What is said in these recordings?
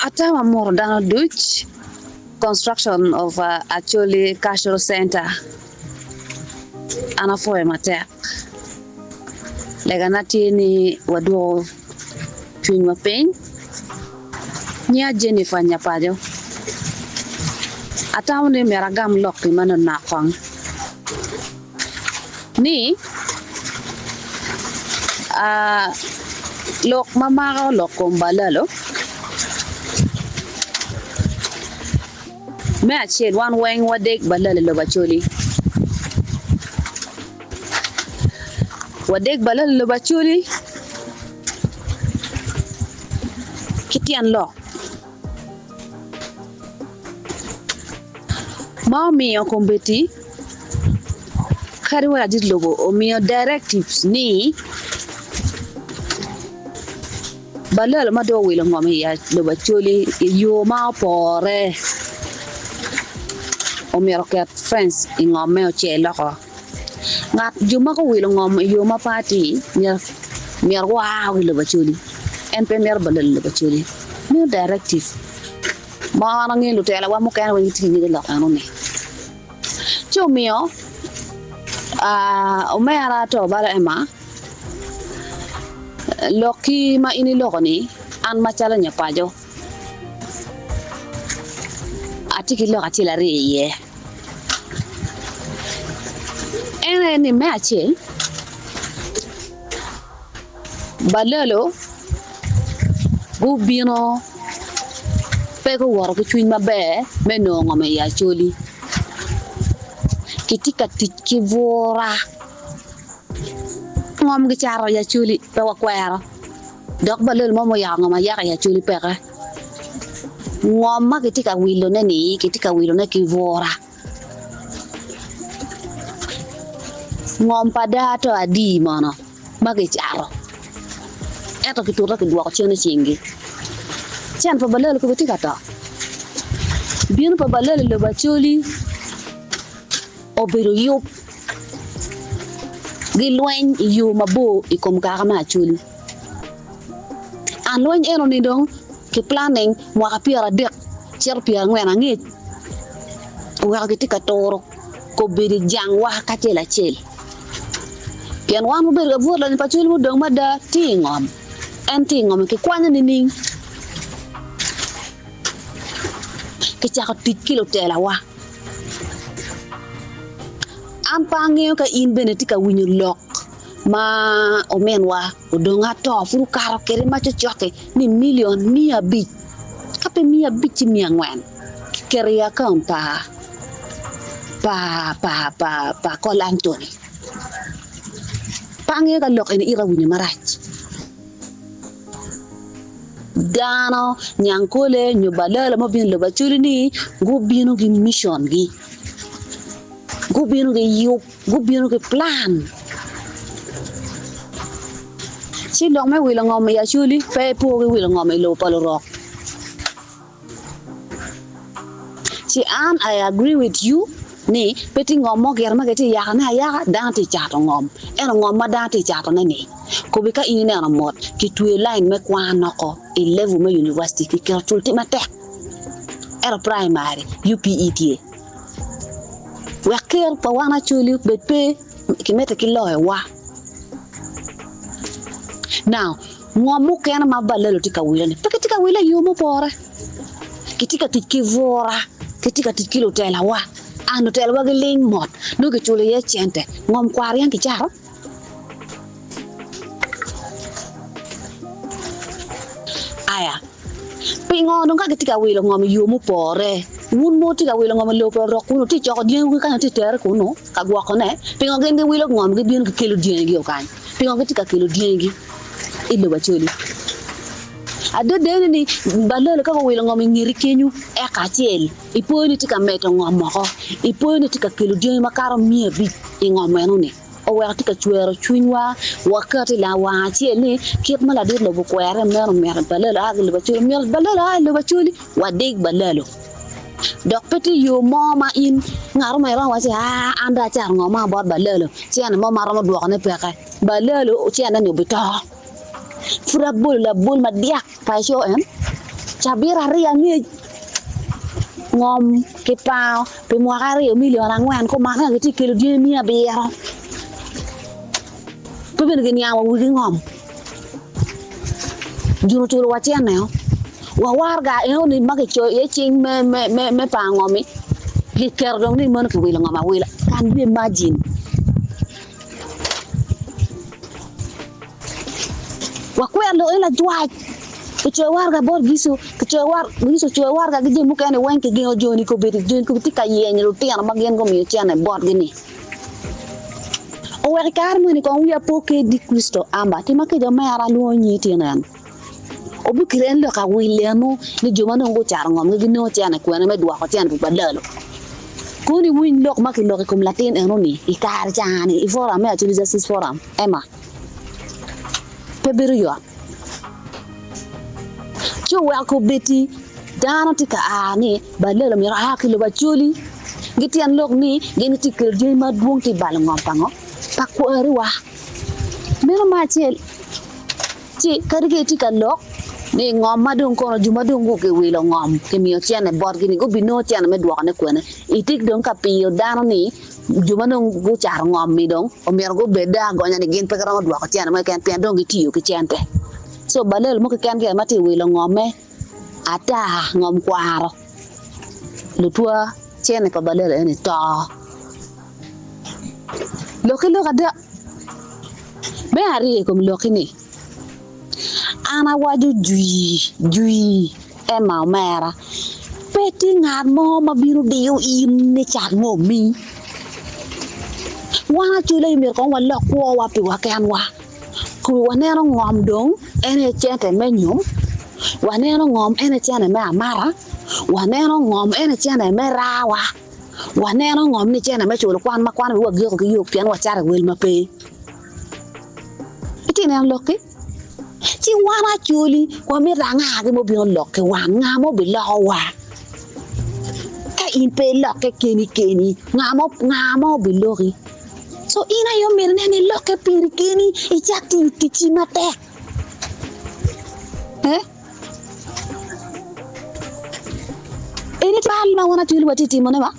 Atamo amuto dano duc construction of Acholi Cultural Center an apwoyo matek legana tye ni wadwoko cwinywa piny Nyinga Jennifer Nyapaco. Atamo ni myero agam lok-ki manonok kong ni lok ma mako lok kom balalo me acel wan weng wadek balalo i lobo Acholi wadek balalo i lobo Acholi. Ki tyen lok ma omiyo kombeddi kadi wa ladit lobo omiyo directives ni balalo ma dong owilo ngom i lobo Acholi i yo ma opore omyero oket fence i ngomme ocel oko. Ngat jo ma guwilo ngom i yo ma pe atir myero gua ki i lobo Acholi. En pe mito balalo i lobo Acholi. Meno directive ma wan wangeyo lutelawa mukene weng gitye ki ngec i lok enoni. Ci omiyo omera to balo Emma, lokki ma in iloko-ni an macalo nya paco atye ki lok acel aryo iye. En aye ni me acel, balalo gubino pe guwoto ki cwiny maber me nongo ngom i Acholi kitye ka tic ki bura ngom gicato i Acholi pe wakwero dok balalo mo muyako ngom ayaka i Acholi peke. Ngom ma kitye ka wilone-ni kitye ka wilone ki bura. Ngom pa dato adi mono ma kicato ento kitute kidwoko cen i cinggi? Cen pa balalo kobe tye ka to. Bino pa balalo i lobo Acholi obedo yub gilweny i yo mabor i kom kaka me Acholi. An lweny eno ni dong ki planning mwaka 30 cito 40 angec oweko gitye ka turo kobedo jang wa kacel acel pien wan wabedo ka bwot lonyo pa cwiny mudong mada tye i ngom en tye i ngom ki kwanyo nining ki cako tic ki lutela wa an pe angeyo ka in bene itye ka winyo lok ma ominwa odong ato pud okato kwede ma cokcok-ki ni milion 500 ka pe 500 ci 400 kiketo i akaun pa pa pa pa pa Col Anthony. Pe angeyo ka lok eni ita winyo marac. Dano nyangkole nyo balala ma obino i lobo Acholi ni gubino ki mission gi, gubino ki yub. Gubino ki plan. Ci lok me wilo ngom i Acholi pe ipor ki wilo ngom i lobo pa lurok. Ci an I agree with you ni pe tye ngom mo gire ma kitye yakone ayaka dano tye cato ngom ento ngom ma dano tye catone ni kobi ka in ineno mot kitweyo line me kwan oko i level me university kiketo cul tye matek ento primary UPE tye. Wek ker pa wan Acholi obed pe kimedde ki loyowa. Now, ngo mukene ma balalo tye ka wilo-ni? Pe gitye ka wile i yo mupore. Gitye ka tic ki bura, gitye ka tic ki lutelawa. And lutelawa giling mot, nongo kiculo iye cente. Ngom kwaro yam kicato? Aya, pingo dong ka gitye ka wilo ngom i yo mupore, wun ma wutye ka wilo ngom i lobo pa lurok kunu, wutye ka coko dyangiwu ki kany wutye ka tere kunu ka gwokone? Pingo gin giwilo ngom gibino gikelo dyangigi o kany? Pingo gitye ka kelo dyangigi i lobo Acholi? Adadane ni balalo ka guwilo ngom i ngeti kenyu eka acel, ipoyo ni tye ka medo ngom woko, ipoyo ni tye ka kelo dyangi makato 500 i ngom enoni. Oweko tye ka cwero cwinywa waket i lawang acel ni kit ma ladit lobo okwere meno myero balalo a ki i lobo Acholi, myero balalo a i lobo Acholi wadig balalo. Dok pe tye yo mo ma in ngat mo iromo waci aa an dong acato ngo ma bot balalo cene mo ma aromo dwokone peke. Balalo cene ni obito. Pud abolo labol madyak pa eco en. Cabit aryo angec ngom kipango pi mwaka aryo milion angwen kuman ento gitye ka kelo dyangi miya abiro pe bene giniang wa wigi ngom. Joni oculo wa cene-o wa waraga enoni ma kicoyo iye cing me pango ngom-mi kiketo dong ni meno kiwilo ngom awila can you imagine. Wakwero lok ni lajwac kicoyo waraga bot Gico, Gico ocoyo waraga ki jami mukene weng kigengo joni kobedi joni kobedi tye ka yenyo lutino ma gin gumiyo cente botgi-ni. Oweko i kare moni kong wiya po kedi Kricito amba tima kica omera alwongo nyingi tin en. Obikelo en lok awil eno ni jo ma dong gucato ngomgi ginongo cente kwene me dwoko cente pi balalo. Kono iwiny lok ma kiloko i kom latin eno-ni i kare ca-ni i forum me Acholi Justice Forum, Emma, pe bedo yot. Ci oweko obedi dano tye ka a ni balalo myero aa ki i lobo Acholi. Gityen lok ni gin gitye ka kelo jami madwong tye ka balo ngom pa ngo? Pa kwariwa. Meno me acel. Ci kadi ka itye ka lok ni ngom ma dong kono jo ma dong guwilo ngom kimiyo cene botgi ni gubinongo cene me dwokone kwene, itye dong ka piyo dano ni jo ma dong gucato ngom-mi dong omyero gubed dong agonya ni gin pe giromo dwoko cene mo keken pien dong gitiyo ki cente. Co balel mo keken gire ma tye ka wilo ngomme ata ngom kwaro lutwa cene pa balel eni to. Lok ki lok ada. Me aryo i kom lokki ni, An awaco jwi jwi, Emma omera, pe tye ngat mo ma bino diyo in ni cat ngommi. Wan acula myero kong walok kwowa piwa kenwa. Kome waneno ngom dong en aye cente me nyom, waneno ngom en aye cente me amata, waneno ngom en aye cente me rawa. Waneno ngom ni cene me culo kwan ma kwan wiwa giko ki yub pien wacato i wel ma pe. Itye neno lok-ki? Ci wan Acholi wamito angagi ma obino lok ki wan? Nga ma obilokowa? Ka in pe ilokke keni keni, nga ma nga ma obiloki? So in aye omyero inen ni ilokke piri keni, icak tiyo ticci matek. Eh? Eni bal ma wan Acholi watye ka timone ba?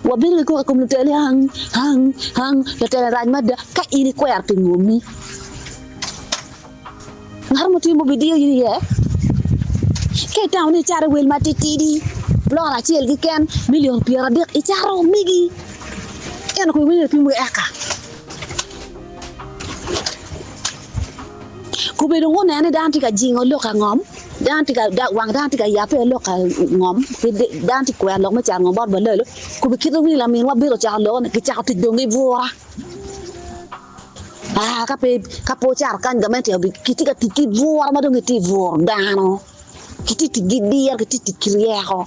Wabedo ki koko i kom lutela ni hang, hang, hang, latela rac mada. Ka in ikwero pi ngommi, ngat mo tye ma obidiyo in iye? Ka itamo ni icato wel matitidi, plot acel keken milion 30 icato megi, ento kong iwinyo ni ipimo ki eka. Kobedo ngo neno ni dano tye ka jingo lok angom, dano tye ka wang dano tye ka yabbe i lok angom, dano tye ka kwero lok me cato ngom bot balalo, kobe kit ma winyo laminwa bedo ocako loko ni gicako tic dong ki bura. Aa ka pe ka pe ocato kany gamente gitye ka tic ki bura ma dong gitye ka buro dano. Gitye tic ki diro, gitye tic ki ryeko.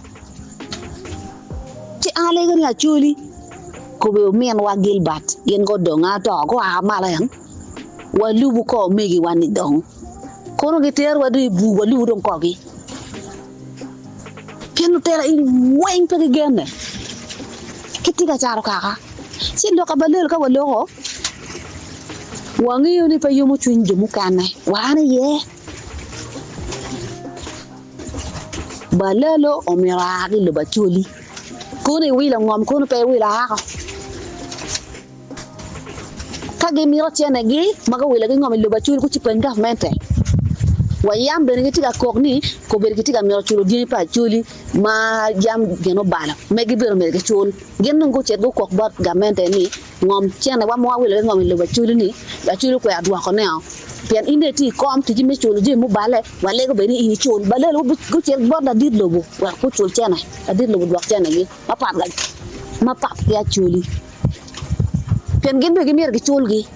Ci an alego ni Acholi kobe ominwa Gilbert gin gudong ato gua malo en walubu kor omegiwa ni dong kono giterowa dong i bur walubu dong korgi pien lutela eni weng pe gigenne gitye ka caro kaka ci lok abalelo ka waloko wangeyo ni pe yomo cwiny jo mukene wa an iye. Balalo omyero aa ki i lobo Acholi. Kono iwilo ngom kono pe iwilo aako. Ka gimito cenegi ma guwilo ki ngom i lobo Acholi gucipeny gavmente. Wa yam bene gitye ka kok ni kobedo gitye ka mito culo dyangi pa Acholi ma yam gin obalo megi bene omyero gicul. Gin dong gucit gukok bot gamente ni Ngom cene wa ma wawilo ki ngom i lobo Acholi ni, Acholi okwero dwoko ne o. Pien in dong itye i kom ticci me culo jami muballe, walego bene ni in icul. Balelo gucit bot ladit lobo wek gucul cene, ladit lobo odwok cene gi mapat mapat ki Acholi. Pien gin bene gimyero gicul gi.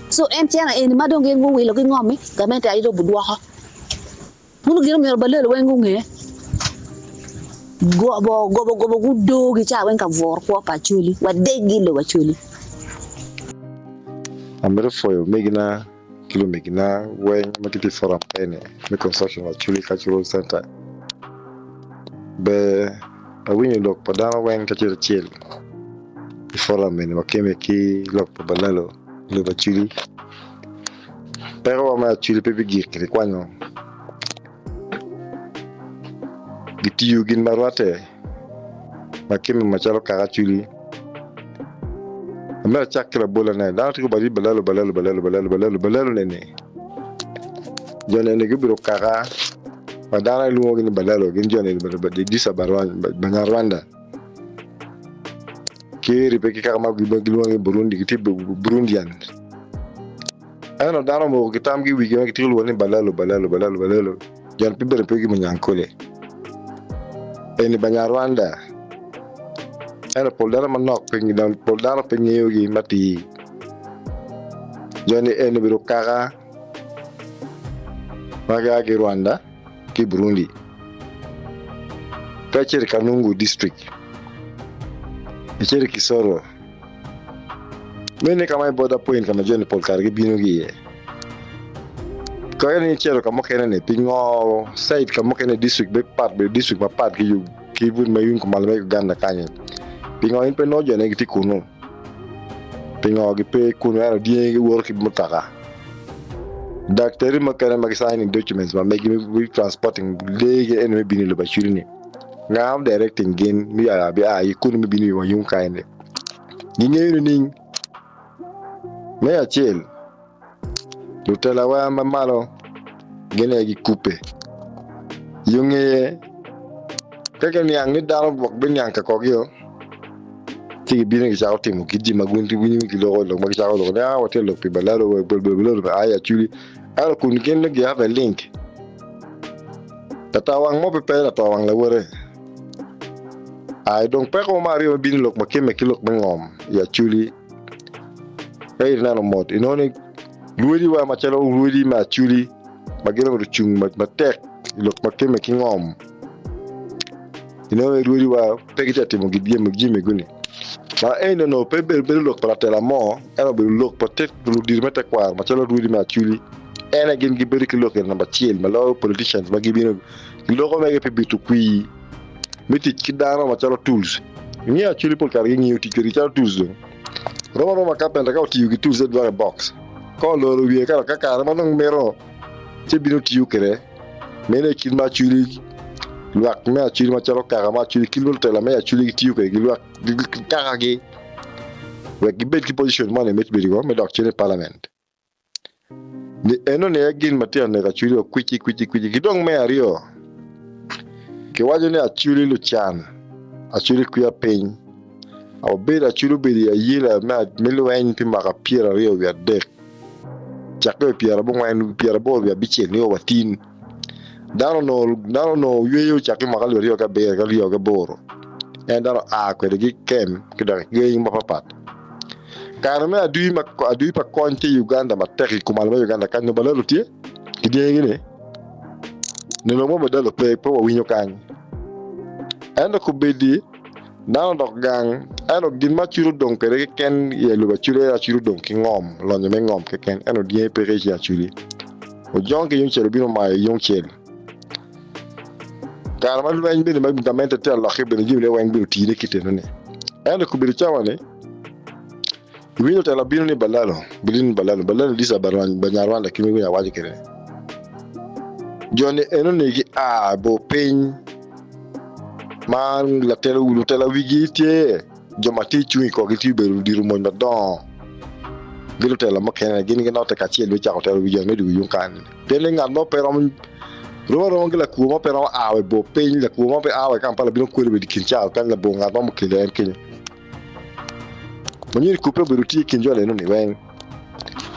So en cene eni ma dong gin guwilo ki ngom-mi, gamente aye dong obidwoko. Mono gin omyero balelo weng gunge gobo gobo gobo gudogi ca weng ka bwuro kwo pa Acholi wadeggi i lobo Acholi. Amito pwoyo omegina ki lumegina weng ma gitye i forum eni me Construction of Acholi Cultural Center. Ber awinyo lok pa dano weng ki acel acel i forum eni wakemme ki lok pa balalo i lobo Acholi. Pekowa me Acholi pe bigik nikwanyo. Gitiyo gin ma rwatte ma kemme macalo kaka acwili. Amito acak ki labolla-ne, dano tye ka bati balalo, balalo, balalo, balalo, balalo, balalo neni. Jo neni gubedo kaka ma dano gilwongogi ni balalo, gin jo neni these are Banyarwanda. Ki ribbe ki kaka ma gilwongogi ni Burundi, gitye Burundian. Ento dano omoko ki tamgi i wigi ma gitye ka lwongo ni balalo, balalo, balalo, balalo. Jon pe bedo pe gimo nyankole. Eni Banyarwanda. Ento pol dano manok pe pol dano pe ngeyogi matir. Joni eni obedo kaka ma gia ki Rwanda ki Burundi. Ka icito i Kanungu district, icito i Kisoro, mene ka ma i border point ka ma joni pol kare gibino ki iye. Ka in icito ka mukene-ni pi ngo cait ka mukene district be pat bedo district mapat ki ki but ma yung kumalo me Uganda kany-nyi. Pingo in pe inongo jone gitye kunu? Pingo gipe kunu ento dyangi giwoto ki mutoka? Daktari mukene ma gi-signing documents ma megi me transporting lee gi eni me bino i lobo Acholi-ni, nga ma directing gin me a ki kunu me bino i wa yung kany-ni? Gingeyo nining? Me acel, lutelawa ma malo gin aye gikubbe. Yo ngeye, ka giniang ni dano gwok biniang ka kogio, ci gibino gicako timo kit jami ma gin giwinyo giloko lok ma gicako loko ni, 'A, watye ka lok pi balalo, balalo me aya acwili. Ento kun gin nongo gi have a link. Latowang mo pe pe latowang lawote. Ai dong peko mo aryo me bino i lok ma kemme ki lok me ngom i Acholi. Ka ineno mot inongo ni lwodiwa macalo lwodi me Acholi ma gin obedo cung matek i lok ma kemme ki ngom inongo ni lwodiwa pe gitye ka timo jami guni. Ma eni onongo pe bedo lok pa latela mo ento obedo lok pa ludito me tekwaro macalo lwodi me Acholi en aye gin gibedo ki lok i namba acel ma loyo politicians ma gibino giloko mege pi bito kwir me tic ki dano macalo tools. Ingeyo actually pol kare gingiyo tic kwedgi calo tools dong. Rom aroma carpenter ka otiyo ki tools dwoko i box ka oloro wiye ka dok ka kare ma dong mito ci bino tiyo kwede. Meno aye kit ma actually lwak me actually macalo kaka ma actually kit ma lutela me actually gitiyo kwede ki lwak ki kakagi wek gibed ki position moni me bedo me dok cen i parliament. Ni eno ni aye gin ma tye ka neko Acholi wa kwici kwici kwici. Ki dong me aryo, kiwaco ni Acholi lucan, Acholi kwiya piny. Abedo Acholi obedo i ayela me lweny pi mwaka pyeraryo wiye adek, cakke wi pyerabongwen pyeraboro wiye abicel nio wa tin. Dano onongo dano onongo yweyo cakke i mwaka alip aryo ki abiro ki aryo ki aboro. En dano oa kwede ki kem ki dok i gangi mapapat. Kare me adui ma adui pa kony tye i Uganda matek i kumalo me Uganda kany nongo balalo tye ki dyangi ni nongo mo badalo pe pe wawinyo kany ento kobedi dano odok gang ento gin ma acwilo odong kwede keken i lobo acwili aye acwili odong ki ngom lonyo me ngom keken ento dyangi peke i cing acwili ojong ki yung cel obino omayo yung cel kare ma lweny bene ma gamente tye ka lokke bene jamine weng bene otine kit enoni ento kobedo cawa ni Iwinyo telo bino ni balalo, bino ni balalo, balalo these are Banyarwanda kit ma iwinyo awaco kwede. Jo ni eno ni gi a bor piny ma latelo lutela wigi tye jo ma tye cung i korgi tye obedo ludito mony madongo ki lutela mukene gin ginote kacel me cako telo wi jo me dwogo yung kany. Pien ni ngat mo pe romo rom aroma ki lakwo mo pe romo a wa i bor piny, lakwo mo pe a wa i Kampala bino kwelo bedo i kin cawa kany labongo ngat mo mukelo en kenyo. Manyen kubbe obedo tye i kin jo eno ni weng.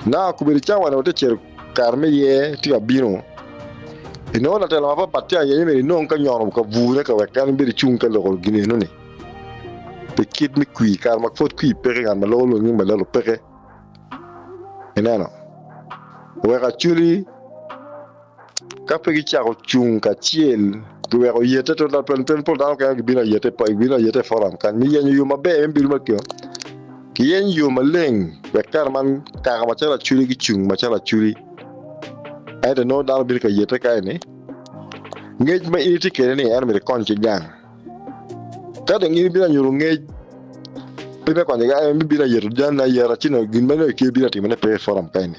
Na obedo cawa ni watye cito kare me yer tye ka bino. Inongo latela mapat pat tye ka yenyo myero inong ka nyono ka bure ka wek en obed ecung ka loko gin eno ni. Pi kit me kwir kare ma pwod kwir peke ngat ma loko lwongo nying malalo peke. Ineno? Wek actually Ka pe gicako cung kacel, giweko yete tutwal pien pol dano mukene gibino ayete gibino ayeta i forum kany me yenyo yo maber me bedo ma giyeny yo maleng wek kare man kaka macalo acholi gicung macalo acholi ento nongo dano bino ka yete ka eni ngec ma in itye kwede ni en myero ikony ki gang ka dong in ibino anyuto ngec pe me konyo gang en bibino ayeto jami ayeta ci nongo gin ma nongo ibino atimone pe i forum ka eni.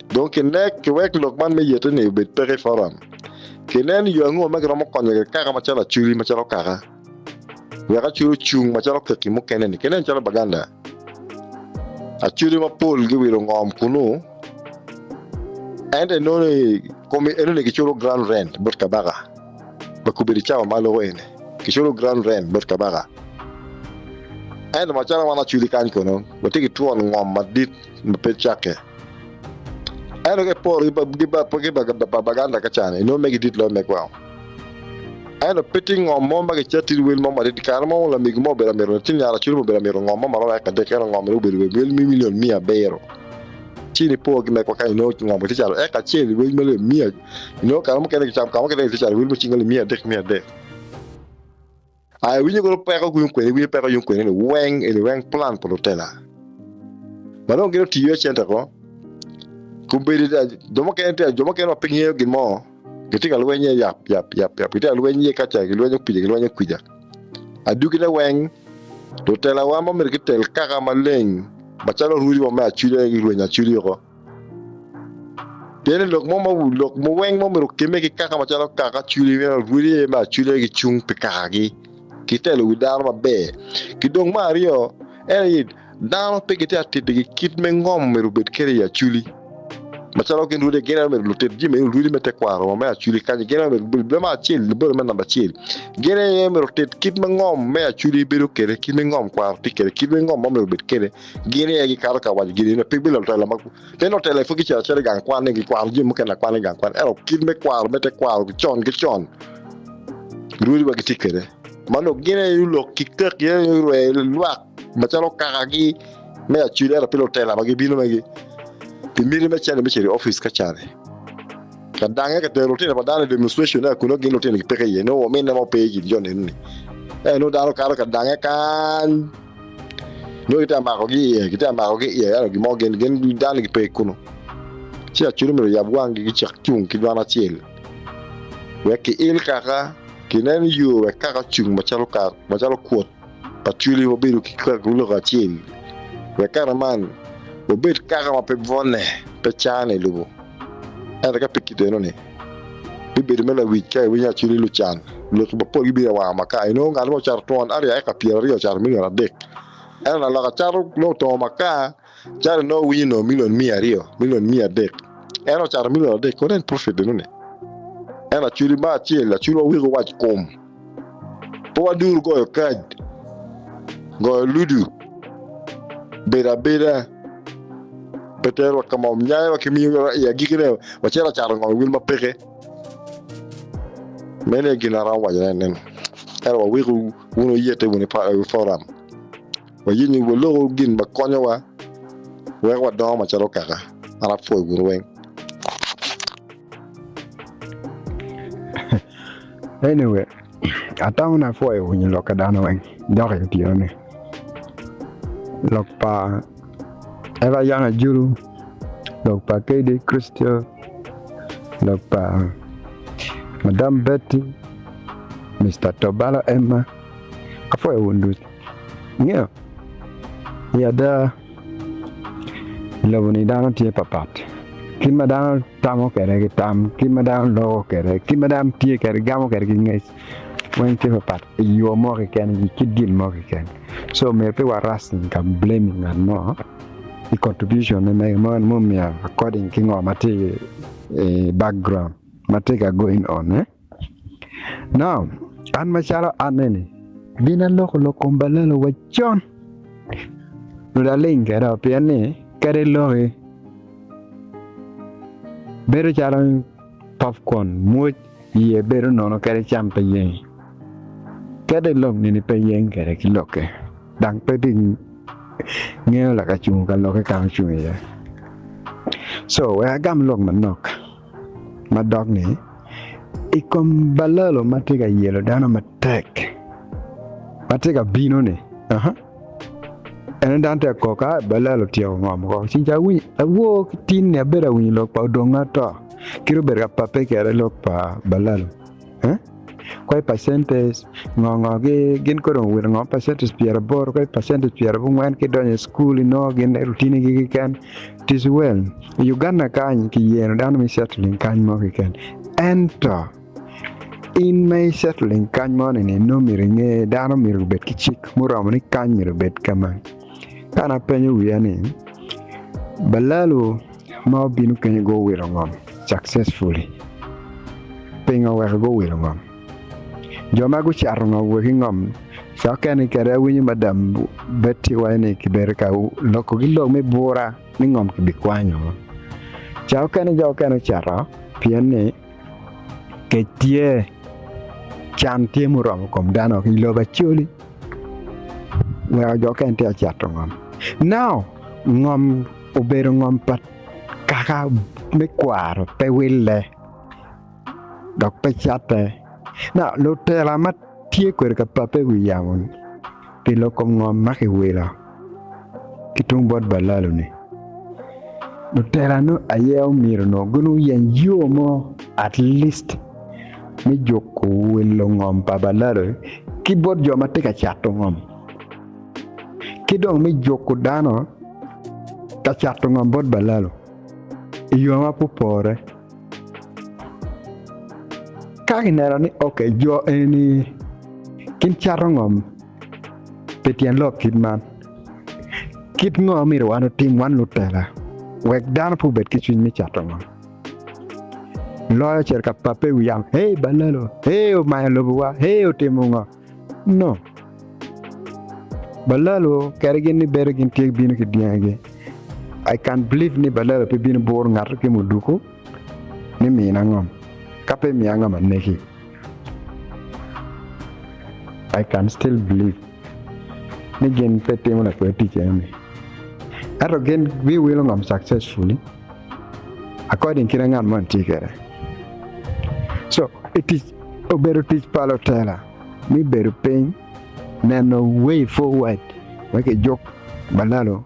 Dong kinek kiwek lok man me yete-ni obed peke i forum. Kinen yo ango ma giromo konyo kwede kaka macalo Acholi macalo kaka wek Acholi ocung macalo kaki mukene-ni? Kinen calo Baganda, Acholi mapol giwilo ngom kunu ento inongo ni kome enoni giculo ground rent bot kabaka ma kobedo i cawa ma aloko eni giculo ground rent bot kabaka ento macalo wan Acholi kany kono watye ki twon ngom madit ma pe cakke. Ento ka iporo ki pa Baganda ka cani, inongo megi dit loyo megwa. Ento pe tye ngom mo ma kicatti i wel mo madit. I kare mo lamego mo obedo amito, latin nyar Acholi mo obedo amito ngom mo ma romo eka adek, ento ngom-ni obedo wel milion miya abiro. Ci nipor ki megwa kany inongo ngom kitye calo eka acel i wel milion miya, inongo kare mukene kicamo ka mukene kitye calo i wel mucingo alip 300, 300. Aa iwinyo kono peko yung kwene iwinyo peko yung kwene ni weng eni weng plan pa lutela ma dong gin otiyo iye cente ko kombeddi jo mukene tye jo mukene ma pe ngeyo gin mo gitye ka lweny iye yap yap yap yap gitye ka lweny iye kaca gilwenyo kwija gilwenyo kwija adwogine weng lutelawa ma myero gitel kaka maleng macalo rwodi wa me acwili aye girwenyo acwili woko. Pien ni lok mo ma lok mo weng ma omyero okemme ki kaka macalo kaka acwili meno rwodi aye me acwili aye gicung pi kakagi ki telo wi dano maber. Ki dong me aryo en aye dano pe gitye ka titigi kit me ngom myero obed kwede i acwili macalo gin rwodi gin aye myero lutit jami rwodi me tekwaro wa me acwili kany gin aye myero me acel labolle me namba acel gin aye myero otit kit ma ngom me acwili bedo kwede kit me ngom kwaro tye kwede kit me ngom mo myero obed kwede. Gin aye gikato ka waco gin eni pe gibilo lutela ma pien lutela pud gicito acita i gang kwan ni gikwano jami mukene akwana i gang kwan ento kit me kwaro me tekwaro ki con ki con rwodi wa gitye kwede ma nongo gin aye lok ki kek gin aye rwe lwak macalo kakagi me acwili ento pe lutela ma gibino magi pi miti me cente me cito i opic ka cani ka dange ka tero lutino pa dano i demonstration ento kun nongo gin lutino gipeke iye nongo ominne mo pe i kin jo nenu ni ento nongo dano kato ka dange kany. Nongo gitye ka makogi iye, gitye ka makogi iye ento gin mo gin gin dano gipe kunu. Ci Acholi myero oyab wanggi gicak cung ki dwan acel wek kiil kaka, kinen yo wek kaka ocung macalo kaka macalo kwot pa Acholi wabedo ki lok acel wek kare man wabed kaka ma pe bwone pe cane i lobo. Ento ka pe kit eno-ni, bibedo me lawic ka iwinyo Acholi lucan lok mapol gibino i wanga makar. Inongo ngat mo ocato twon aryo eka pyeraryo ocato milion adek. Ento laloka cato nongo otongo makar calo inongo winyo nongo milion 200, milion 300. En ocato milion adek kono en profit enoni. Ento Acholi me acel, Acholi waweko wac kom. Pe wadur goyo kad, goyo ludu, bedo abeda, pe terowa ka mo, nyayowa ki miyo i agikkine wacito acato ngom i wil ma peke. Meno aye gin ma aromo wacone nino. Ento waweko wun wuyette wunu i forum, wayenyo waloko gin ma konyowa wek wadongo macalo kaka. An apwoyo wunu weng. Anyway, atamo ni apwoyo winyo lok ka dano weng dok i otyeno ni lok pa Eva Young Ajulu, lok pa KD Christio, lok pa Madam Betty, Mister Tobalo Emma, apwoyo wun ducu. Ingeyo, i ada i lobo-ni dano tye papat. Kit ma dano tamo kwede ki tam, kit ma dano loko kwede, kit ma dano tye kwede, gamo kwede ki ngec weng tye papat i yo mo keken i kit gin mo keken. So myero pe wa rushing ka blaming ngat mo i contribution ne mege mo mumiyo according ki ngo ma tye i background ma tye ka going on eh. Now an macalo an eni gin aloko lok kom balalo wa con nyo aling kwede o pien ni kadi iloki bedo calo popcorn mwoc iye bedo nono kadi icam pe yengi kadi ilok nini pe iyeng kwede ki lokke dok pe ibingeyo lakacungo ka lokke ka ocung iye co wek agam lok manok madok ni i kom balalo ma tye ka yelo dano matek ma tye ka bino-ni eno dano tye ka kok ai balalo otyeko ngom woko ci awinyo awor ki tin-ni abedo awinyo lok pa odonga to kit obedo ka pape kwede lok pa balalo kwai percentage ngo ngo gi gin kong dong owilo ngo percentage 80 kwai percentage 90 ki donyo i cukul inongo gin rutinigi keken it is well i Uganda kany kiyeno dano me settling kany mo keken ento. In ma i settling kany moni ni nongo myero inge dano myero obed ki cik muromo ni kany myero obed kama. Ka an apenyo wiya ni balalo ma obino kenyo guwilo ngom successfully pingo oweko guwilo ngom? Jo ma gucato ngom wek ngom ca okene kede awinyo madam Betty waco ni kibedo ka loko ki lok me bura ni ngom kibikwanyo ca okene jo okene ocato pien ni kec tye, can tye muromo kom dano i lobo Acholi weko jo okene tye ka cato ngom. Now ngom obedo ngom pa kaka me kwaro pe wille dok pe catte. Now lutela ma tye kwede ka pape i wi yamo-ni pi lok kom ngom ma kiwilo ki tung bot balalo-ni, lutela-nu aye omyero onongo gin oyeny yo mo at least me juko wilo ngom pa balalo ki bot jo ma tye ka cato ngom ki dong me juko dano ka cato ngom bot balalo i yo ma pe opore. Ka kineno ni ok jo eni gin cato ngom pi tyen lok kit man, kit ngo myero wan otim wan lutela wek dano pe obed ki cwiny me cato ngom? Loyo ocito ka pape i wi yamo, hey balalo, hey omayo lobowa, hey otimo ngo? No. Balalo kadi gin ni bedo gin tye bino ki dyangigi. I can believe ni balalo pe bino buro ngato ki muduku ni mina ngom. Ka pe miya ngom aneki. I can still believe ni gin pe timo lakwer tic eno ni. Ento gin biwilo ngom successfully according kit ma ngat moni tye kwede. So it is obedo tic pa lutela me bedo piny neno way forward wek ejuk balalo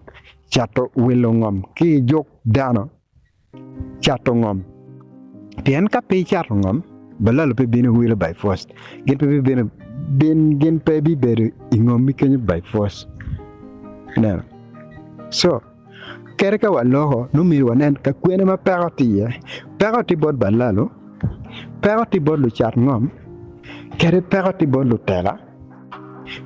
cato wilo ngom ki ejuk dano cato ngom pien ka pe icato ngom balalo pe bino wilo by force gin pe bibino bin gin pe bibedo i ngom-mi kenyo by force ineno so Kadi ka waloko, nongo myero wanen ka kwene ma peko tye iye. Peko tye bot balalo, peko tye bot lucat ngom, kadi peko tye bot lutela.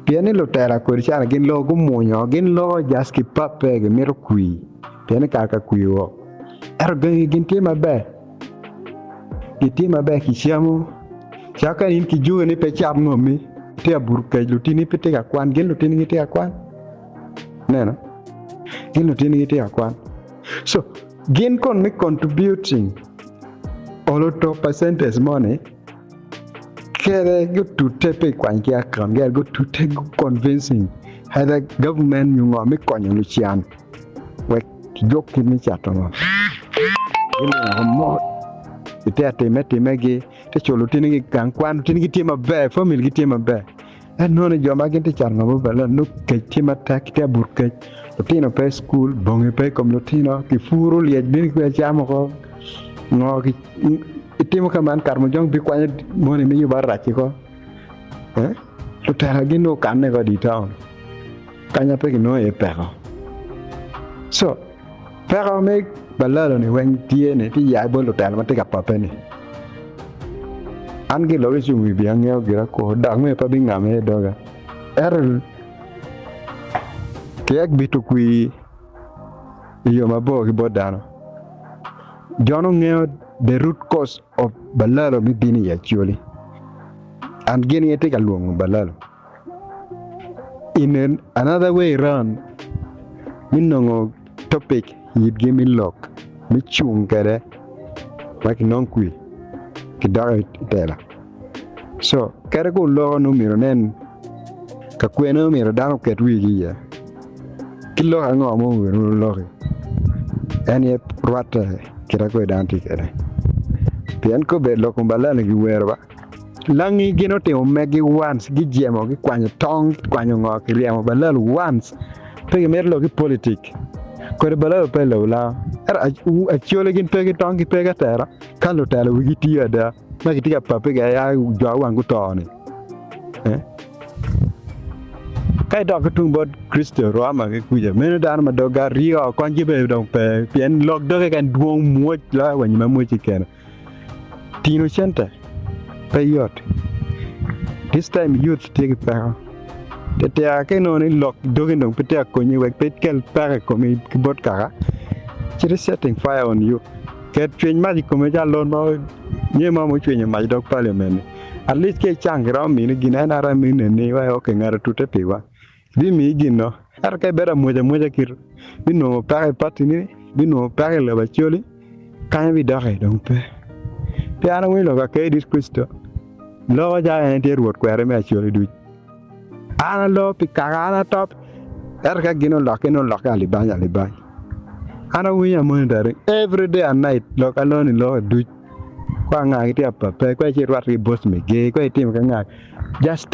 Pien ni lutela kodi calo gin loko gumwonyo, gin loko just ki pape gimito kwir, pien ni kare ka kwir woko. Ento gangi gin tye maber, gitye maber kicamo, calo ka in kijuki ni pe icat ngommi, itye ka buto kec, lutini pe tye ka kwan, gin lutini gitye ka kwan. Ineno? Gin lutini gitye ka kwan. So, gin kon me contributing olo to percentage moni kede gutute pe ikwany ki account gi gutute gu convincing either government nyo ngo me konyo lucan wek kijuk kit me cato ngo. Gilwongo ko mot ite atime time gi te culo lutini gi gang kwan lutini gi tye maber family gi tye maber. En nongo ni jo ma gin tye ka cato ngom bene nongo kec tye matek, gitye ka buto kec, lutino pe i cukul, bongi pe i kom lutino, kipuro lyec bino ki camo oko, ngo itimo ka man karamojong bikwanyo moni me yubo arac-ci ko, lutela gin dong okanne ko i taun kanya pe kinongo iye peko. Co peko me balalo-ni weng tye ni tye ya bot lutela ma tye ka pape-ni. An ki lok icung wi bii angeyo gira kwo dok me pe abingamo iye doga. Ento kiyek bito kwir i yo mabor ki bot dano. Jon ongeyo the root cause of balalo me bino i Acholi and gin gitye ka lwongo balalo. In another way round me nongo topic yitgi me lok me cung kwede wek kinong kwi kidok i tela. So kadi ka wuloko nongo myero wunen ka kwene myero dano oket wigi iye ki lok ango ma myero wuloki en aye rwatte kit ma dano tye kwede pien ka obedo lok kom balani kiwero ba. Langi gin otimo megi once gijemo gikwanyo tong gikwanyo ngo kiryemo balal once pe gimito lok ki politik kodi balal pe lobo lango ento acholi gin pe ki tong ki pe ki atera ka lutelo wigi tiyo ada ma gitye ka pape gi aya jo wang guto ni ka idok ki tung bot Kricito Rwama ki kuca meno dano ma doggi aryo konygi bene dong pe pien lok doge keken dwong mwoc loyo wa nyo ma mwoc keken. Tino cente. Pe yot. This time youth tye ki peko. Titira ka inongo ni lok dogi dong pe tye ka konyi wek pe ikel peko i komi ki bot kaka, ci ti setting fire on you. Ket cwiny mac i komi calo lon ma nyo mo ma ocwinyo mac i dog parliament ni. At least ka icang kiromo mini gin NRM mini neni wai ok ngat otute piwa. Bimiyi gin no. Ento ka ibedo amwoc amwoca kit binongo peko i party ni, binongo peko i lobo Acholi, kany bidok iye dong pe. Pi an awinyo lok pa KD Kricito, loko calo en tye rwot kweri me Acholi duc. An aloo pi kaka an atop, ento ka gin olokke nongo olokke alibany alibany. An awinyo a monitoring every day and night lok aloni loko duc. Kwa anga gitye ka pape, kwa ci irwatte ki boss mege, kwa itimo ki anga. Just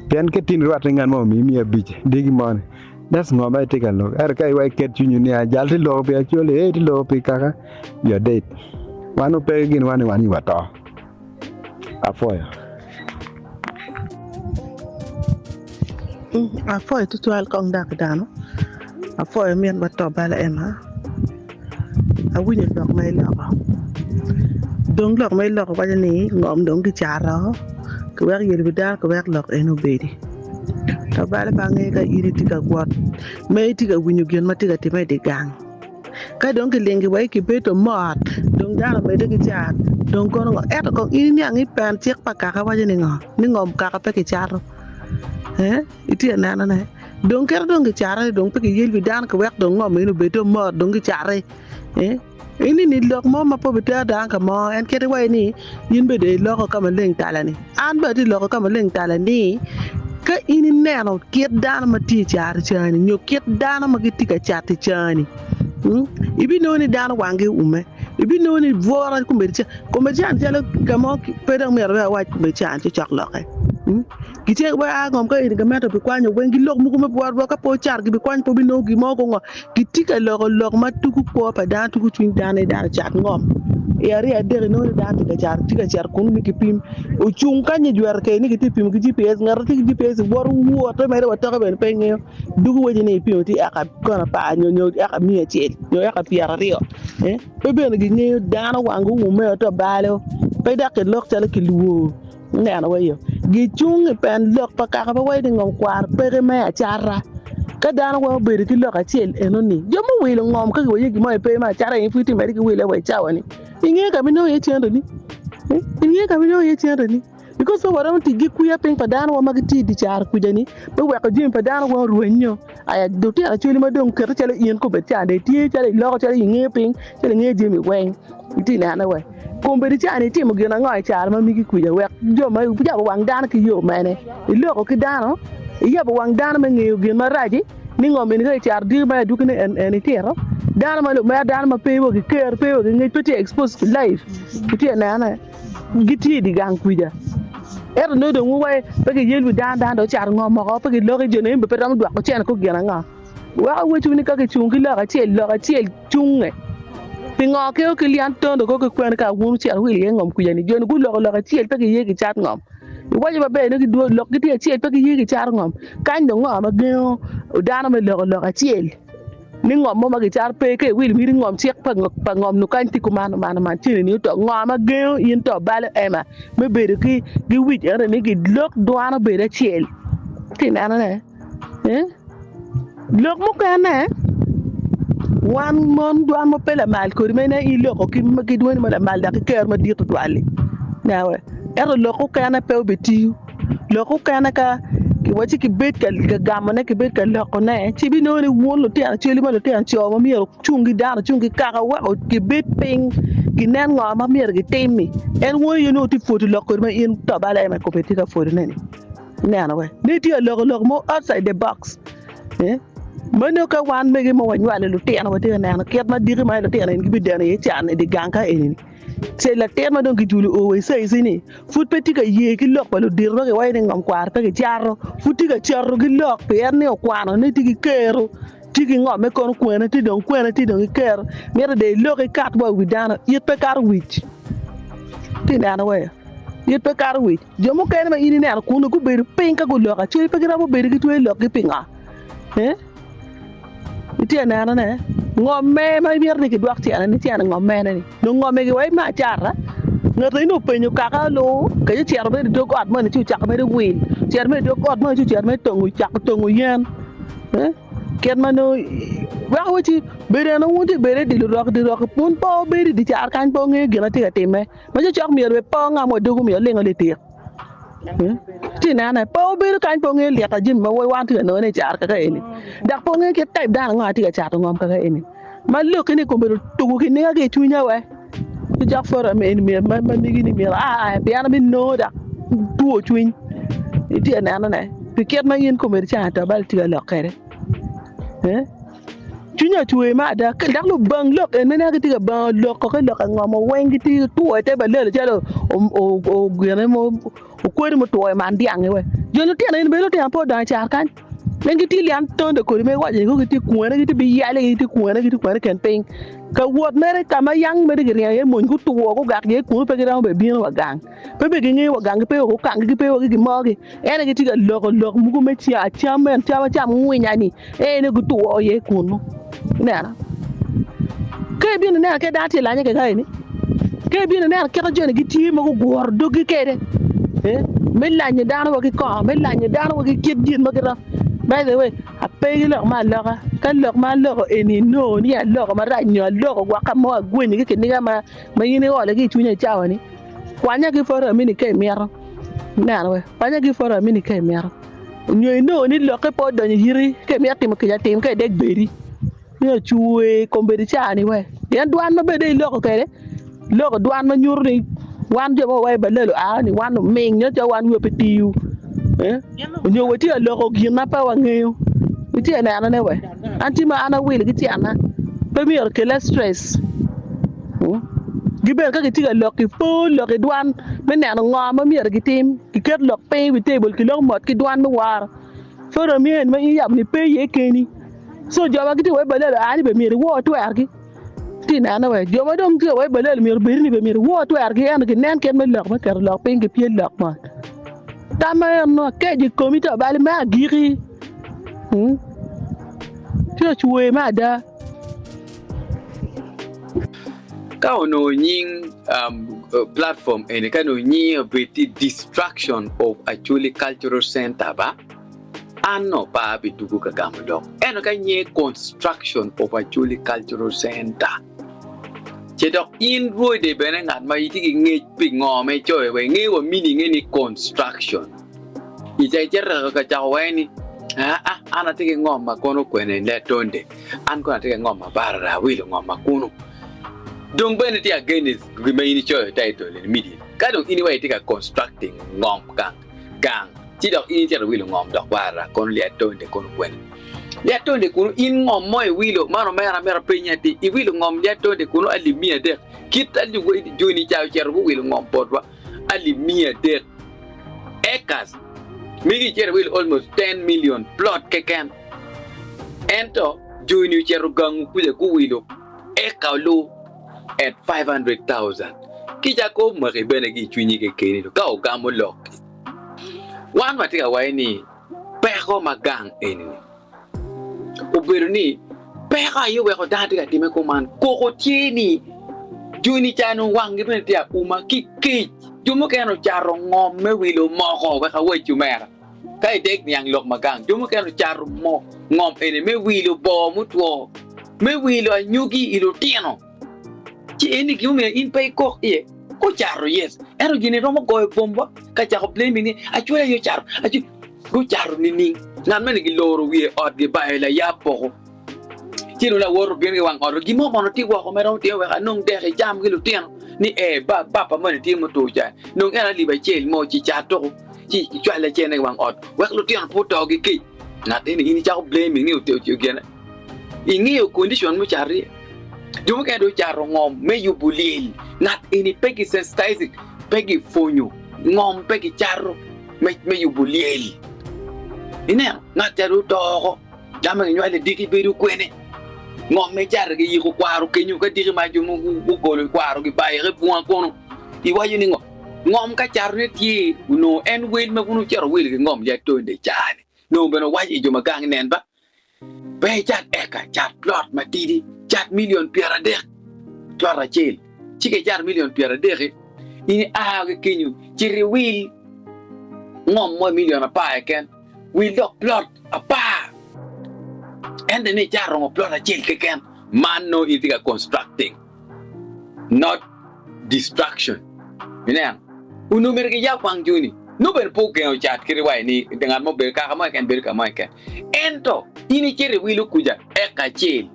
pien ka itin irwatte ki ngat mo omiyi miya abic diki moni that's ngo ma itye ka lok ento ka iweko iket cwinyi ni jal tye loko pi Acholi ee tye loko pi kaka you are dead wan ope ki gin wan ni wan wato apwoyo. Apwoyo tutwal kong dako dano, apwoyo min wa to bala Emma. Awinyo lok ma iloko, dong lok ma iloko waco ni ngom dong kicato kiwek yelo wi dano kiwek lok eni obedi. To bale pe angeyo ka in itye ka gwot ma itye ka winyo gin ma tye ka timme i dye gang. Ka dong kilingi wa kibedo mot dong dano omedde ki cat dong kono ngo ento kong in iniang ni pen cik pa kaka waco ni ngo ni ngom kaka pe kicato ee. Itye ka nenone? Dong kite dong gicate, dong pe giyel wi dano kiwek dong ngom meno obed dong mot dong gicate. Eh? Eni-ni lok mo ma pe obitero dano ka mo, en kite waci ni in bene dong iloko ka maleng tala-ni. An bene atye ka loko ka maleng tala ni ka in ineno kit dano ma tye i caro cani nyo kit dano ma gitye ka cato i cani, mm, ibinongo ni dano wanggi oume. Ibinongo ni bwora kombeddi ca, kombeddi can calo ka mo pe dong myero bene awac kombeddi can ci cok lokke. Mm. Gitye wek a ngom ka eni gamente obikwanyo weng ki lok mogo me bwot bwot ka pe ocato gibikwanyo pe obinongo gin mo gungo. Gitye ka loko lok ma tugo kwo pa dano tugo cwiny dano ni dano ocat ngom. I aryo adek inongo ni dano tye ka cato tye ka cito kunu ni kipim ocung kany ejwero kede ni gitye pimo ki GPS ngat ma tye ki GPS woto wote mere wa toke bene pe ingeyo dugo waci ni ipimo tye eka kono apar nyo nyo eka miya acel nyo eka pyeraryo pe bene gingeyo dano wang guume oto balo pe dok kilok calo kilwor. Ineno wa iyo, gicung i pen lok pa kaka ma waco ni ngom kwaro peke me acata. Ka dano weng obedo ki lok acel enoni, jo muwilo ngom ka giwaco gin mo aye pe me acata in pud itimede ki wile wa i cawa ni. Inge ka ma inongo iye centeni? Inge ka ma inongo iye centeni? Because pe waromo tic ki kwiya piny pa dano wa ma gitye i dye caro kuca ni me weko jami pa dano weng orwenyo. Aya lutino acholi ma dong kete calo in kobed ca dong itye calo iloko calo ingeyo piny calo ingeyo jami weng itye nene we. Kombeddi ca-ni itimo gin ango i caro ma migi kwica wek jo ma iyabo wang dano ki yo mene? Iloko ki dano, iyabo wang dano me ngeyo gin maraci ni ngom eni ka icato diki ma adwogine en en itito. Dano ma lumera dano ma pe wa ki ker pe wa ki ngec pe tye expose to life itye nene gitye i dye gang kwica ento nongo dong wuwaci pe giyel wi dano dano dong ocato ngom woko pe giloko ki joni eni bene pe romo dwoko cene kor gin ango. Wek awacu ni ka gicung ki lok acel, lok acel cunge. Pingo keo ki lyan tondo ko ki kwene ka wun wucito wuwilo iye ngom kuca ni joni guloko lok acel pe giye gicat ngom. Iwaco maber ni gidwo lok gitye acel pe giye gicato ngom. Kany dong ngo ma gengo dano me loko lok acel ni ngom mo ma gicato pe ka iwilo miti ngom cik pa ngom nu kany tye kuman kuman kuman cene ni oto ngo ma gengo in to balo ema me bedo ki wic ento ni gilok dwan obed acel. Itye neno ne? Lok mukene, wan mon dwan ma pe lamal kodi ma inen iloko ki dwani ma lamal dok ki kero madit tutwal-li. Ento lok mukene pe obitiyo. Lok mukene ka kiwacci kibed ka gamone kibed ka lokone ci ibinongo ni wun lutino acholi ma lutino co ma myero ocung ki dano ocung ki kaka weko gibed piny ginen ngo ma myero gitim-mi. En woni aye nongo tye pwodo lok kodi ma in to bala en aye kome tye ka pwodone-ni. Ineno we, ni tye ka loko lok mo outside the box. Eh? Meno ka wan mege ma wanywalo lutino watye ka neno kit ma diki ma lutino eni gibideno iye can i dye gang ka eni. Ce latin ma dong kijulo o wa i caici ni pud pe tye ka ye ki lok pa ludito ma giwaco ni ngom kwaro pe kicato, pud tye ka cato ki lok pien ni okwano ni tye ki kero, tye ki ngom me kono kwene tye dong kwene tye dong ki kero. Mito dong ilok ikat wa i wi dano, it pe kato wic. Itye neno we? It pe kato wic. Jo mukene ma in ineno kunnu gubedo piny ka guloko acwali pe giromo bedo gitweyo lokgi pingo? Eh? Itye ka nenone? Ngom me ma imito ni kidwok cene ni cene ngom mene ni? Nongo ngom megi wa me acata? Ngat eni openyo kaka olu kec ocito mere i dog ot moni ci ocako mere wil, ocito mere i dog ot moni ci ocito mere tongo cako tongo yen. Kit ma nongo weko wacci bedo eno wun tye bedo i dye lurok dye rok wun pe wubedo i dye car kany pe wungeyo gin ma tye ka timme ma cokcok myero bene pe wungam wa dogu myero wulingo litik. Ci inene, pe wubedo kany pe wungeyo lita jami ma wan tye ka nongone i car kaka eni, dok pe wungeyo kit type dano ango ma tye ka cato ngom kaka eni. Ma lokki ni kombeddi otugo kiniga ki i cwinya we, ci cok forum eni myero ma megi ni myero aa pien abinongo dok two cwiny. Itye ka nenone pi kit ma in kombeddi ca to bal tye ka lok kwede. Cwinya ocwer me ada dok lubang lok en ma gitye ka bango lok ki lok ango weng gitye two i te balelo calo gine mo okwedi mutwo i man dyangi we jo lutino eni bene lutino pe odongo i car kany en gitye lyan tondo kodi ma iwaco ni kono gitye kwene gitye biyale gitye kwene gitye kwene i kin piny ka wot mere ka ma yang mere giringo iye mony gutwo gugak iye kunu pe giromo bene bino wa gang. Pe bene gingeyo wa ganggi, pe wa gukanggi, pe wa ki gin mogi. En aye gitye ka loko lok mogo me cam en cam acam ngwinya-ni, en aye gutwo iye kunnu. Ineno? Ka ibino ineno ka dano tye ka lanye keken eni, ka ibino ineno kit ma joni gitye ma guguro doggi kwede me lanyo dano wa ki kongo, me lanyo dano wa ki kit gin ma giromo. By the way, ape ki lok me aloka. Ka lok ma aloko eni inongo ni aloko marac nyo aloko gwok ka mo agwenyo ki kiniga ma in iolo ki i cwinya i cawa-ni, Kwanya ki poto amini ka imito. Ineno we? Kwanya ki poto amini ka imito. Nyo inongo ni lokke pe odonyo i iti, ka imito timo kica tim ka idek bedi. Nyo cwer kombeddi caa-ni we. Pien dwan ma bed dong iloko kwede, iloko dwan ma nyuto ni wan jo ma wawaco balalo aa ni wan oming nyo calo wan wiwa pe tiyo. Nyo watye ka loko gin ma pe wangeyo. Itye ka nenone we? An tye ma an awilo ki tyena, pe myero okella stress. Gibedo ka gitye ka lok ki pol lok i dwan me neno ngo ma myero gitim. Giket lok piny i wi tebul kilok mot ki dwan me woro. Forum eni ma in iyabo ni pe iye keni. So jo ma gitye wa i balalo aa ni bene myero iwor twergi. Itye ka nene we? Jo ma dong tye wa i balalo myero obed ni bene myero iwor twergi ento ginen kit me lok me keto lok piny gipyel lok mot. Tam ma eno akeco i komi to bal me agiki. Tye ocwer me ada. Ka onongo nying platform eni ka onongo nyinge obed ti Destruction of Acholi Cultural Center ba, an nongo pe abidwogo ka gamo lok. Ento ka nyinge Construction of Acholi Cultural Center, ce dok in rwode bene ngat ma itye ki ngec pi ngo ma icoyo wa inge wa meaning-nge ni construction. I ca icito ka cako waci ni, Aa, an atye ki ngom ma kono kwene i Letonde. An kono atye ki ngom ma barara, awilo ngom ma kunu. Dong bene tye against gin ma in icoyo title eni immediately. Ka dong in iwaco itye ka constructing ngom gang, gang, ci dok in icito iwilo ngom dok barara kono Lyatonde kono kwene. Lyatonde kunu in ngom mo iwilo, man omera amito apenyi atir, iwilo ngom Lyatonde kunu alip miya adek, kit alip joni ca ocito guwilo ngom botwa alip 300 acres, megi icito iwilo almost 10 million plot keken. Ento joni ocito gangu kuca guwilo eka olu at 500,000. Kica ko omaki bene ki i cwinyi kekeni ka ogamo lok-ki. Wan watye ka waco ni peko ma gang eni-ni obedo ni peko aye oweko dano tye ka time kuman. Koko tye ni joni ca nongo wanggi bene tye auma ki kec. Jo mukene ocato ngom me wilo moko wek awacci omera. Ka idek niang lok ma gang, jo mukene ocato mo ngom eni me wilo boo mutwo, me wilo anyogi i lutino. Ci eni gin mumiyo in pe ikok iye. Gucato yes, ento gin romo goyo bomwa ka cako blaming ni acwali aye ocato. Acwali gucato nining? Ngat meno giloro wiye ot gibayo layab poko. Ci dong lawote obino ki wang ot, gin mo mono tye woko ma iromo timo wek anong dek icam ki lutino? Ni ee, ba, papa moni tye mutur ca, nong en alip acel mo ci cat tuku, ci icwal lacene i wang ot wek lutino pe oto ki kec. Ngat eni in icako blaming ni gine. Ingeyo condition mucato iye. Jo mukene dong ocato ngom me yubo lyel. Ngat eni pe ki sensitizing, pe gipwonyo ngom pe gicato me, me yubo lyel. Ineno, ngat ca dong oto oko. Dano ma ginywalo i diki bedo kwene? Ngom me cato giyiko kwaro kenyo ka diki ma jo mogo gugolo kwaro gibayo ki bunga kono. Iwaco ni ngo? Ngom ka catone tye onongo en wel ma wun wucito wilo ki ngom ya tonde ca-ni. Nongo bene wuwaco i jo ma gang nen ba pe icat eka, cat plot matidi, cat milion 30 plot acel. Ci ka icato milion 30-ki. In ia ki kenyo, cit iwil ngom mo i milion apar keken, wil dok plot apar. Ento ni icato romo plot acel keken, man nongo in itye ka constructing, not destruction. Ineno? Onongo myero giyab wang joni. Nongo bene pe ogengo cat kadi wa ni ngat mo bedo kaka mo keken bedo ka mo keken. Ento in icito iwilo kuca eka acel,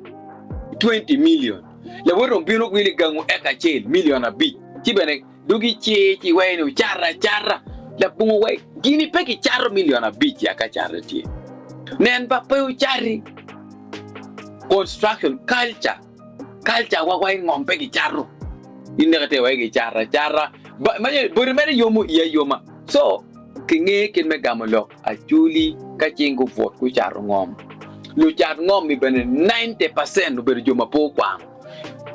20 million. Lawote dong bino wilo i gangu eka acel, million abic. Ci bene dong gicir ci iweko ni ocato acata. Labongo wa gini pe gicato million abic ya ka cate tye. Nen ba pe ocati. Construction culture. Culture wa wa i ngom pe gicato. Ineke te wa gicato acata. Ba, ma boti mere yomo iya ayoma. So, kinge kit me gamo lok Acholi ka cing gubwot gucato ngom. Lucat ngom-mi bene 90% obedo jo ma pe okwano.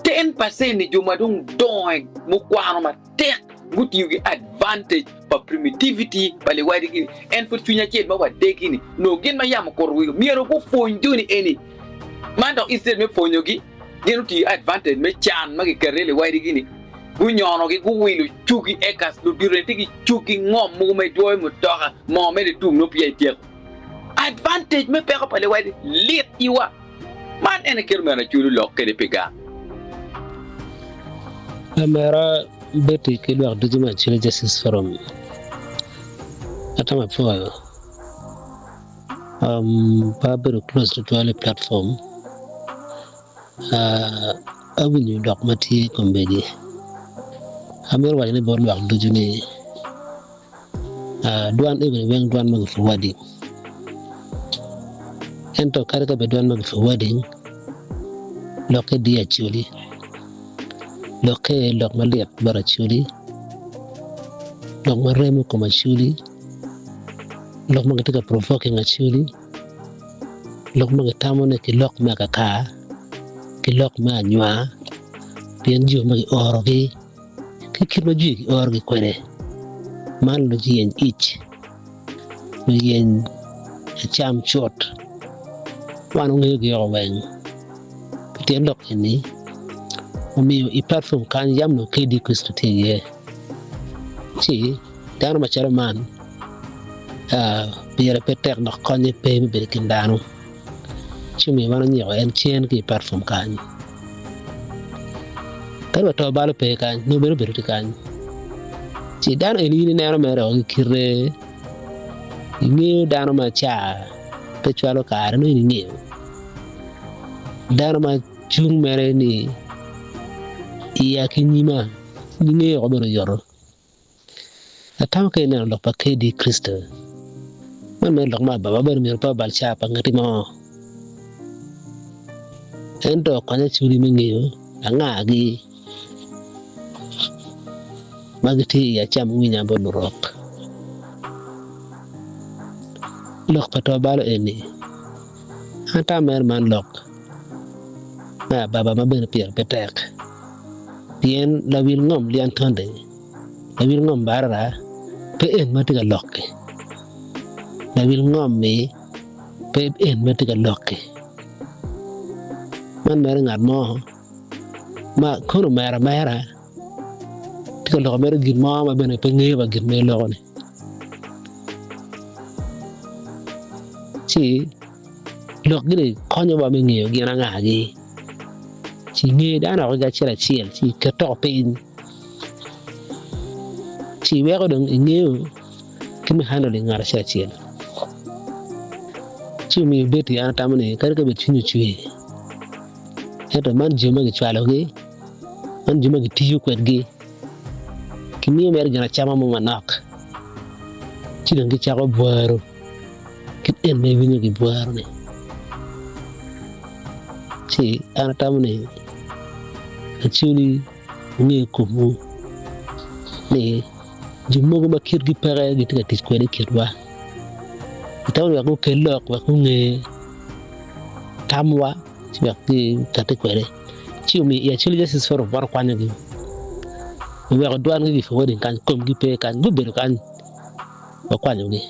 10% ni jo ma dong dongo mukwano matek gutiyo ki advantage pa primitivity pa liwadigi-ni. En pud cwiny acel ma wadegi-ni nongo gin ma yam okuto wigi myero gupwony joni eni. Man dok instead me pwonyogi, gin otiyo ki advantage me can ma kiketo iye liwadigi-ni. Gunyonogi, guwilo cugi acres, ludito-ni tye ki cugi ngom mogo ma idwoyo mutoka moo mere itum nongo peya ityeko. Advantage me peko pa liwadi lit iwa. Man en aye kit omyero aculo lok kwede pi gang. Lamera Betty ki lwak ducu me Acholi Justice Forum, Atamo apwoyo. Pe abedo close tutwal i platform. Awinyo lok ma tye kombeddi. Amito waco ni bot lwak ducu ni dwan eni weng dwan ma ki-forwarding ento kadi ka bed dwan ma ki-forwarding lokke diyo acholi lokke lok malit bot acholi lok ma remo kom acholi lok ma gitye ka provoking acholi. Lok ma gitamo ni ki lok me akaka ki lok me anywar pien jo ma kiorogi ki kit ma jwi kiorogi kwede man luyeny ic luyeny acam cut wan wangeyogi woko weng pi tyen lok eni omiyo i platform kany yam nongo KD Kricito tye iye ci Dano macalo man pire pe tek dok konye pe me bedo i kin dano, ci omiyo wan onyiko en cen ki i platform kany. Kadi wa to balo pe kany, nongo bene obedo tye kany. Ci dano eni in ineno mere woko ki kite, ingeyo dano ma ca pe cwalo kare nongo in ingeyo. Dano ma cung mere ni iya ki nyima, ingeyo woko bene oyoto. Atamo ka ineno lok pa KD Kricito, man mere lok me ababa bene myero pe obal caa pa ngati mo. Ento konyo acwali me ngeyo angagi ma gitye i acam winya bot lurok. Lok pa to balo eni, an atamo mere man lok me ababa ma bene pire pe tek. Pien lawil ngom Lyantonde, lawil ngom Barara pe en ma tye ka lok-ki, lawil ngom-mi pe en ma tye ka lok-ki. Man mere ngat mo ma kono omera amera tye ka loko mere gin mo ma bene pe ngeyo wa gin ma eloko-ni. Ci lok gini konyowa me ngeyo gin angagi. Ci inge dano woko ki acel acel ci iket woko piny ci iweko dong ingeyo kit me handling ngat acel acel ci omiyo Betty an atamo ni kadi ka bed cwinye ocwer ento man jo ma gicwalogi man jo ma gitiyo kwedgi gimiyo mere gin acama mo manok ci dong gicako bwaro. Kit en ma iwinyo gibwaro-ni, ci an atamo ni Acholi wunge komwu ni jo mogo ma kitgi peke gitye ka tic kwede i kitwa. Atamo ni wek gukel lok wek gunge tamwa ci wek gikati kwede. Ci omiyo i Acholi Justice Forum wan wakwanyogi, oweko dwangi ki-forwarding kany, komgi pe kany, gubedo kany. Wakwanyogi.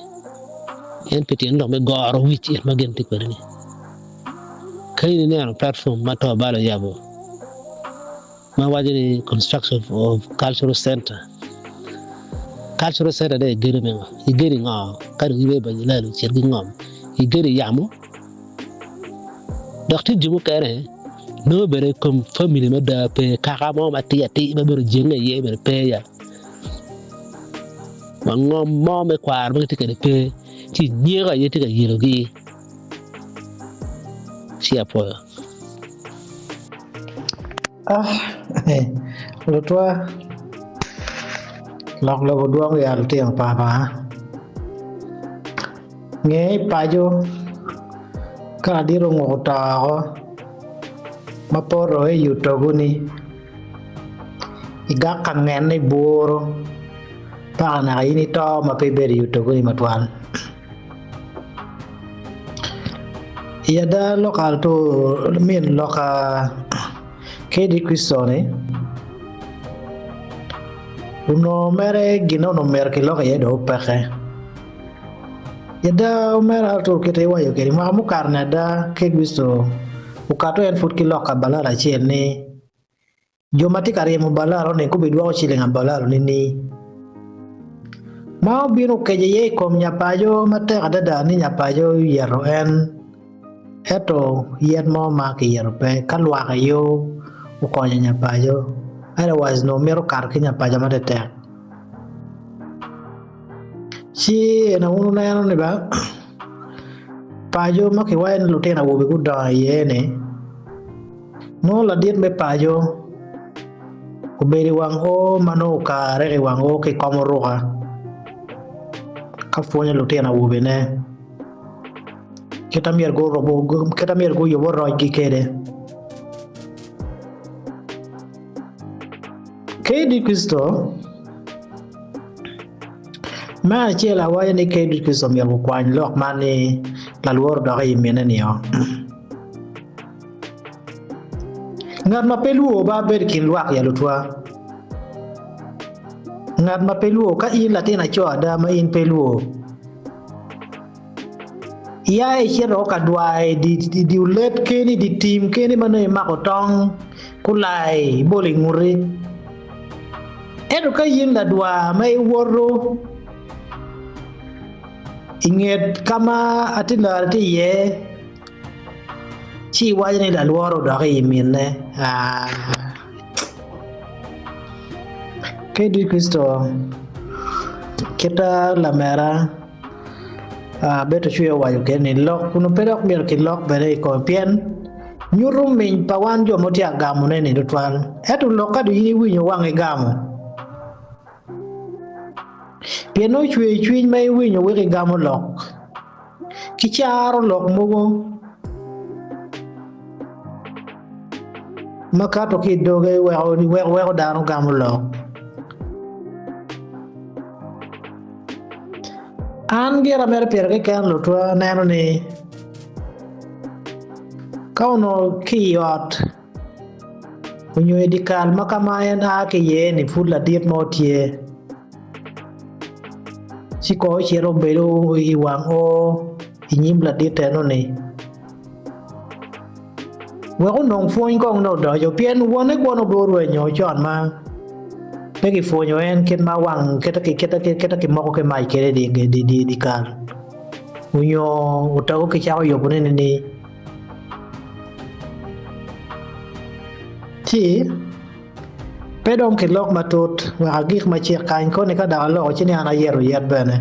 En pi tyen lok me goro wic it ma gin tye kwede-ni. Ka in ineno platform ma to bal oyabo ma waco ni construction of cultural center. Cultural center dong igedo me ngo? Igedo i ngo ka dong ibe ba lalo ocit ki ngom? Igedo i yamo? Dok tye jo mukene nongo bene kom family mada pe, kaka mo matir atir ma bene ojenge iye bene pe ya. Wa ngom mo me kwaro ma gitye kwede pe ci nyeko aye tye ka yelogi ci apwoyo. Ah, lutwa, lok lobo dwong ya lutino pa Lubanga. Nge i paco ka ladit onguko to oko ma pe oroyo i otogo-ni i gak ka ngene i buru paka naka in ito ma pe ibedo i otogo-ni matwal. I ada loka min loka KD Kricito-ni onongo mere gin onongo myero kilok iye dong opeke. I ada omera Arthur kite iwaco kwede mwaka mukato-ni ada KD Kricito okato en pud ki loka balala acel ni Jo ma tye ka ryemo balalo-ni gubidwoko ciling abalalo nining? Ma obino okeco iye i kom nyapaco matek adada ni nyapaco oyeto en, ento yet mo ma kiyeto pe, ka lwak aye okonyo nyapaco, otherwise nongo mito kato ki nyapaco matetek. Ci en wun wuneno ni ba paco ma kiwaco ni lutino awobe gudongo iye-ni, Nongo ladit me paco obedo i wang oo ma nongo okare i wang oo ki kom oruka ka pwonyo lutino awobene kit ma myero guyub orocgi kwede. KD Kricito Me acel awaco ni KD Kricito myero gukwany lok man ni lalworo dok i mine nio. Ngat ma pe lwor ba bedo i kin lwak ya lutwa. Ngat ma pe lwor, ka in latin aco ada ma in pe lwor, ia icito ka dwar i dye olet keni, i dye tim keni ma nongo imako tong kulai ibolo i nguti. Ento ka in ladwar ma iwoto i nget ka ma atilari tye iye, Ci iwaco ni lalworo odok i minne. KD Kricito kita lamera Beto Cwiya owaco kwede ni lok kunu pe dok myero kilok bene i kome pien nyuto miny pa wan jo ma tye ka gamone ni tutwal. Ento lok ka dong in iwinyo wang igamo pien nongo cwer cwiny ma iwinyo weko igamo lok. Ki caro lok mogo ma kato ki i doge weko dano gamo lok. An gira mere pire keken lutwa aneno ni ka onongo ki i ot onyo i dyekal ma ka ma en a ki iye-ni pud ladit mo tye. Ci kor ocito obedo i wang oo i nyim ladit eno-ni, wek onong pwony kong ni odoco, pien wonne kwo nongo pe orwenyo con ma pe kipwonyo en kit ma wang kite kimoko ki mac kwede i dyekal, onyo otogo kicako yubone nining. Ci. Pe dong kilok matut wek agik macek kany koni ka dok aloko ci ni an ayeto yet bene.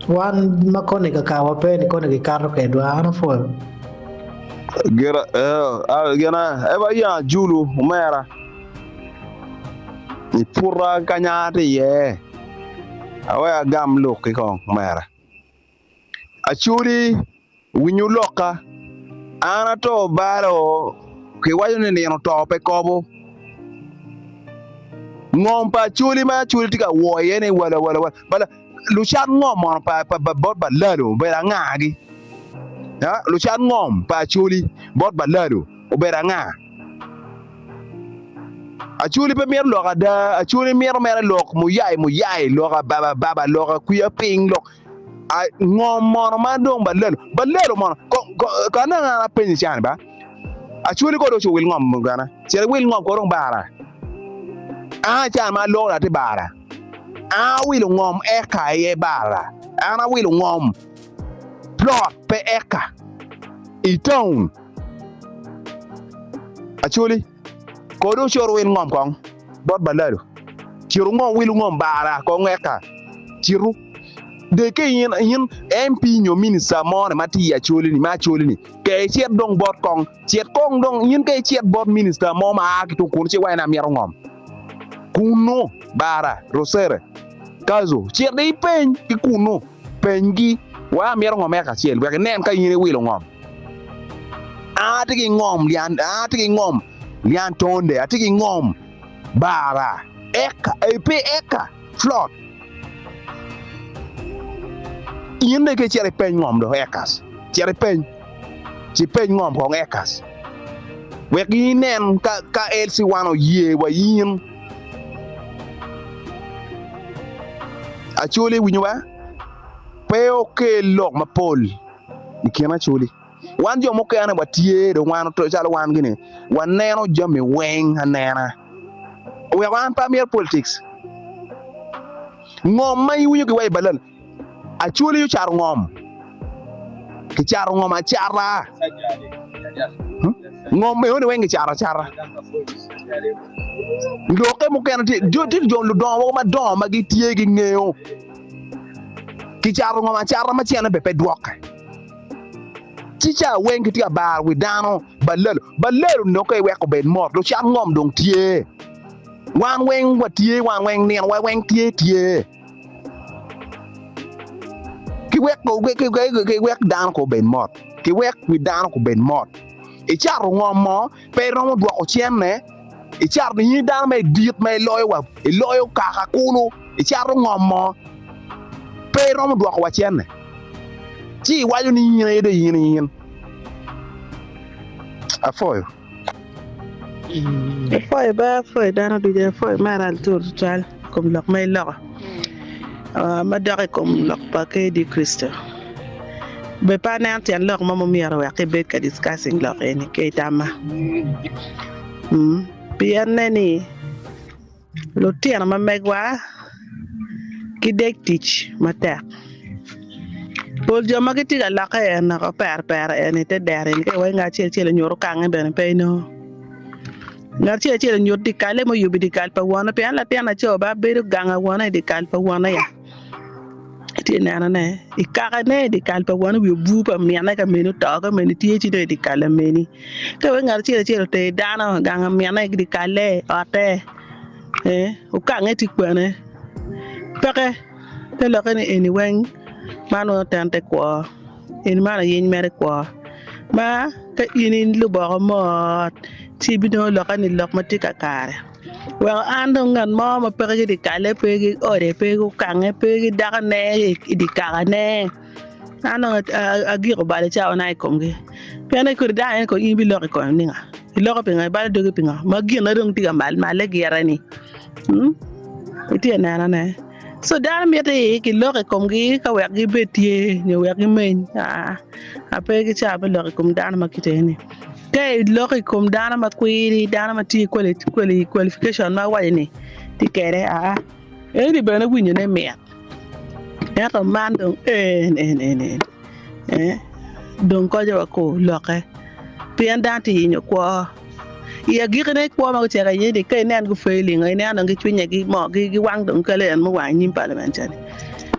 Wan ma koni kakawa pe ni koni gikato kedwa an apwoyo. Gira eh gina eba ya julu omera i puta kanya atye iye awe agam lok-ki kong omera. Acholi winyo lokka, an ato balo, kiwaco ni nino to pe kobo. Ngom pa Acholi ma Acholi tye ka woo iye ni wala wala wala bala lucat ngom mono pa pa bot balalo obedo angagi? Lucat ngom pa Acholi bot balalo obedo anga? Acholi pe mito lok ada, Acholi mito mere lok muyai muyai, lok ababa ababa, lok akwiya piny, lok ngom mono ma dong balalo, balalo mono ka nongo an apenyi cani ba, Acholi ko dong ocung wil ngom gana, cit iwil ngom ko dong bara, an cani ma aloko dong atye bara. An awilo ngom eka aye bara. An awilo ngom plot pe eka i town. Acholi, kodi ocoro wil ngom kong bot balalo. Citu ngom wil ngom bara kong eka. Citu. De ke in in MP nyo minister mo ni ma tye i Acholi ni me Acholi ni ke icit dong bot kong cit kong dong in ke icit bot minister mo ma a ki tung kunu ci iwaco ni amito ngom kunu bara Rosere Kazo cit ipeny ki kunu penygi wa amito ngom eka acel wek inen ka in iwilo ngom. An atye ki ngom lyan, an atye ki ngom Lyantonde, atye ki ngom Bara, eka, eh, pe eka, plot. In dong icito ipeny ngom dong ekas, cit ipeny, ci ipeny ngom kong ekas, wek inen ka, ka LC1 oye wa in. Acholi winyo ba? Pe okel lok mapol i kin Acholi. Wan jo mukene watye dong wan calo wan gini waneno jami weng anena. Oweko an pe amito politics. Ngom ma iwinyo ki wa i balal, Acholi ocato ngom. Kicato ngom acata. Ngom enoni weng kicato acata. Lokke mukene tye jo ludongo mogo madongo ma gitye gingeyo. Kicato ngom acata ma cene bene pe dwokke. Ci ca weng kitye ka baro wi dano balalo. Balalo onongo ka iweko obed mot, lucat ngom dong tye. Wan weng watye, wan weng nino wa weng tye tye. Kiwek kiwek dano ko obed mot, kiwek wi dano ko obed mot. Icato ngom mo, pe iromo dwoko cene. Icato in dano ma idit ma iloyo wa iloyo kaka kulu, icato ngom mo, pe iromo dwoko wa cene. Ci iwaco ni in aye dong in in. Apwoyo. Apwoyo ba apwoyo dano ducu apwoyo mera altur tutwal i kom lok ma iloko madok i kom lok pa KD Kricito. Be pe aneno tyen lok mo mumyero wek ibed ka discussing lok eni ki i tamma. Pien ne ni lutino ma megwa gideg tic matek. Pol jo ma gitye ka lokke eno perpere eni i te dero eni ka iwaco ngat acel acel onyuto kange bene pe inongo. Ngat acel acel onyut dyekalle ma oyubo i dyekal pa wonne pien latin laco bene bedo gang awone i dyekal pa wonne ya. Itye ka nenone i kakane i dyekal pa wonne wi obur pa minne ka meni oto ka meni tye ci dong i dyekal lameni. Ka wek ngat acel acel oter dano i gang minne i dyekalle i otte okange tye kwene peke te lokke ni eni weng man weng oten te kwo eni man ayeny mere kwo ma ka in iluboko mot ci ibinongo lokke ni lok ma tye kakare. Weko an dong ngat mo ma peke ki dyekalle, pe ki ode, pe ki okange, pe ki dakone i dye kakane. An dong agiko balo cawana i komgi. Pien ni kodi dano eni kong in ibiloko i kome ningo? Iloko pingo? Ibalo dogi pingo? Ma ginne dong tye ka mal malle gire-ni. Itye ka nenone? Co dano miti kilok i komgi ka wek gibed tye nyo wek gimeny. Aa, ape ki cawa me lok i kom dano ma kite eni. Ka iloko i kom dano ma kwiri, dano ma tye ki qualification ma awaco ni tye kwede, aa, eni bene winyone mit. Ento man dong en en en en ee, dong konyo wa ku lokke pien dano tye yenyo kwo. I agikkine kwo ma gucito iye-ni ka inen gufailing ineno dong gicwinye giwang dong kelo en muwang i nyim paliament ca-ni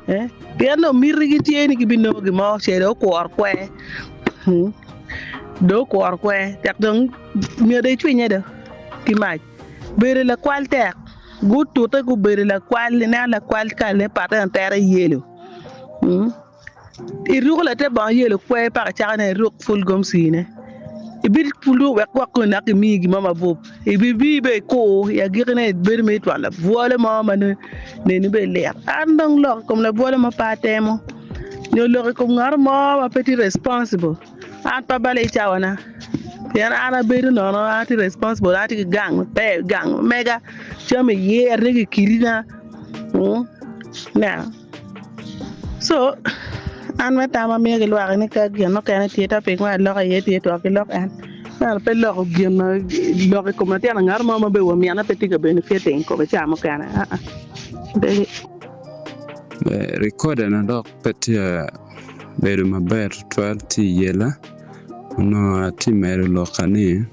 ee, pien dong mitigi tye ni gibinongo gin mo ce dong okwor kwer. Dong okworo kwer tek dong myero dong icwinye do ki mac. Bedo lakwal tek. Gutute gubedo lakwal ineno lakwal kalane pat ento tere yelo. Iruko late bongo yelo kwer paka icako neno iruk ful gomci ne. Ibiruko wek gwok kong inok gimiyi gin mo mabup. Ibibii bene ikur i agikine ibedo mere itwon labwolo mo ma neni bene lit. An dong lok i kom labwolo mo pe atemo nyo lok i kom ngat mo ma pe tye responsible an pe abalo iye cawana pien an abedo nono an atye responsible an atye ki gang maber gang ma mega cam iyerne ki kidina ineno. Co an me tam amiyo ki lwak ni ka gin mukene tye topic me aloka iye tye twak ki lok en ento pe loko gin ma lok i kom latin ngat mo ma bene wa mine pe tye ka benefiting i kome ca mukene aa. Rekoda na dok pe tye bedo maber tutwal tye i yela onongo atye medo loka ni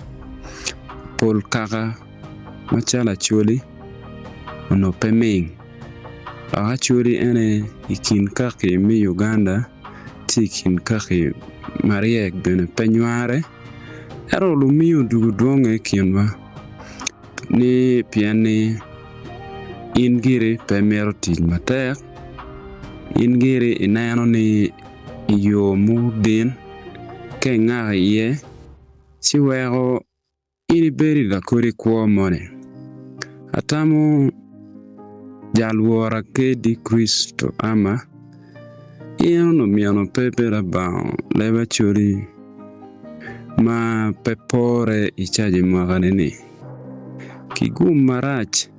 pol kaka macalo acholi onongo pe ming dok acholi ene i kin kaki me Uganda tye i kin kaki maryek bene pe nyware ento lumiyo odwogo dwonge i kinwa. Ni pien ni in giri pe imito tic matek, in giri ineno ni i yo mudin ka ingako iye ci weko in ibedo i lakodi kwo moni. Atamo jal wora kadi Kricito ama in onongo myero pe ibed abango leb acoli. ma pe pore i caji mwakani-ni. Ki gum marac,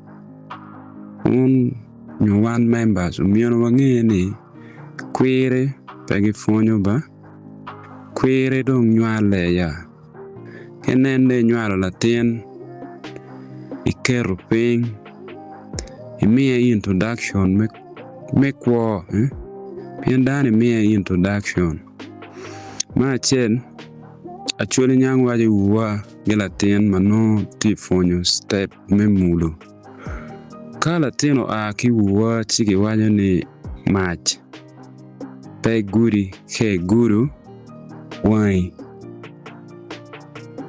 wun nyo wan members omyero wange ni kwiri pe gipwonyo ba, kwiri dong nywale ya. Ka inen ni inywalo latin, iketo piny, imiye introduction me kwo, pien dano imiye introduction. Me acel, Acholi niang waco i wiwa ki latin ma nongo tye ka pwonyo citep me mulo. Ka latin oa ki i wiwa ci kiwaco ni mac pe gudi ka igudo wangi.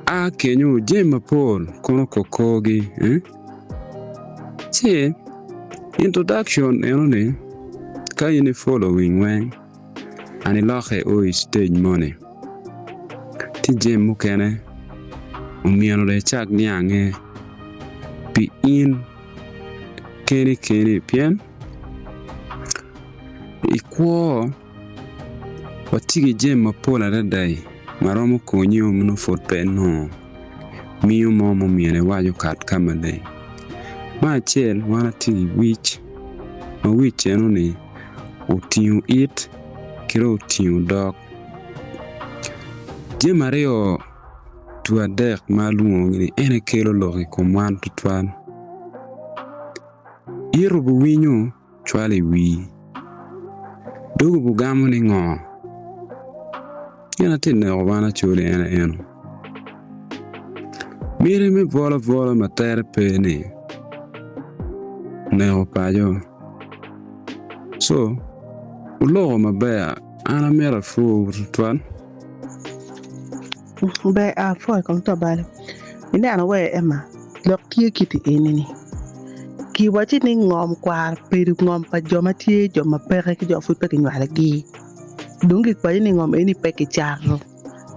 A kenyo jami mapol kono kokogi ci introduction enoni ka in i following weng. An ilokke o i stage moni, tye jami mukene omyero dong icak niange pi in keni keni pien i kwo watye ki jami mapol adada ma romo konyi ma nongo pud pe inongo miyo mo ma omyero iwac okat ka maleng. Me acel wan watye ki wic ma wic enoni otingo it ki dong otingo dog. Jami aryo two adek ma alwongogi ni en aye kelo lok i kom wan tutwal. Ito obiwinyo cwalo i wii, dog obigamo ni ngo? Gin atye ka neko wan Acholi en aye eno. Miti me bwolo abwola ma tere pe ni neko paco. Co, wuloko maber, an amito apwowu twatwal. Ber apwoyo kong to balo. Ineno wer Emma, lok tye kiti eni ni, kiwacci ni ngom kwar bedo ngom pa jo ma tye jo ma peke ki jo ma pud pe kinywalogi. Dong kikwaco ni ngom eni pe kicato.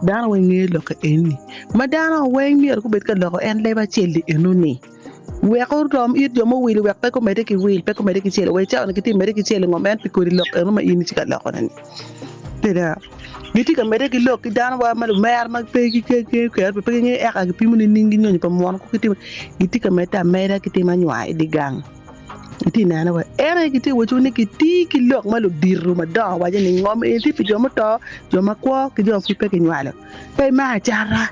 Dano weng ngeyo lokke eni. Ma dano weng myero gubed ka loko en leb acel-li eno-ni. Wek orom it jo muwilo wek pe gumedde ki wil, pe gumedde ki celo. Wa i cawa-ni gitye ka medde ki celo ngom en pi kodi lok eno ma in itye ka lokone-ni. Tika gitye ka medde ki lok ki dano wa ma lumera ma pe gingeyo kero pe gingeyo eka gipimo nining ki nyonyo pa muno gitye ka medde ameda ki timo anywar i dye gang. Itye ka nene wa? En aye gitye ka waco ni giti ki lok ma ludito madongo waco ni ngom eni tye pi jo muto, jo makwo ki jo ma pud pe kinywalo. Pe imako acata.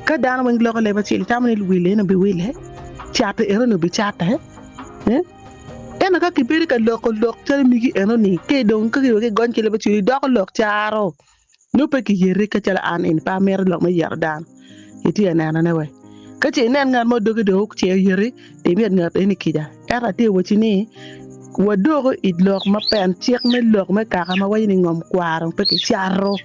Ka dano weng loko leb acel, itamo ni wille eno biwille, catte eno-ni obicatte? Eh? Ento ka kibedo ka loko lok calo migi eno-ni, ka dong ka kiweko igony ki leb acel, idoko lok caro. Nongo pe kiyeti ka calo an eni, pe amito lok me yeto dano. Itye ka nenone we? Ka ce inen ngat mo doge dong ce oyeti, imit ngat eni kica. Ento atye ka wacci ni, wadoko i lok ma pen cik me lok me kaka ma waco ni ngom kwaro pe kicato.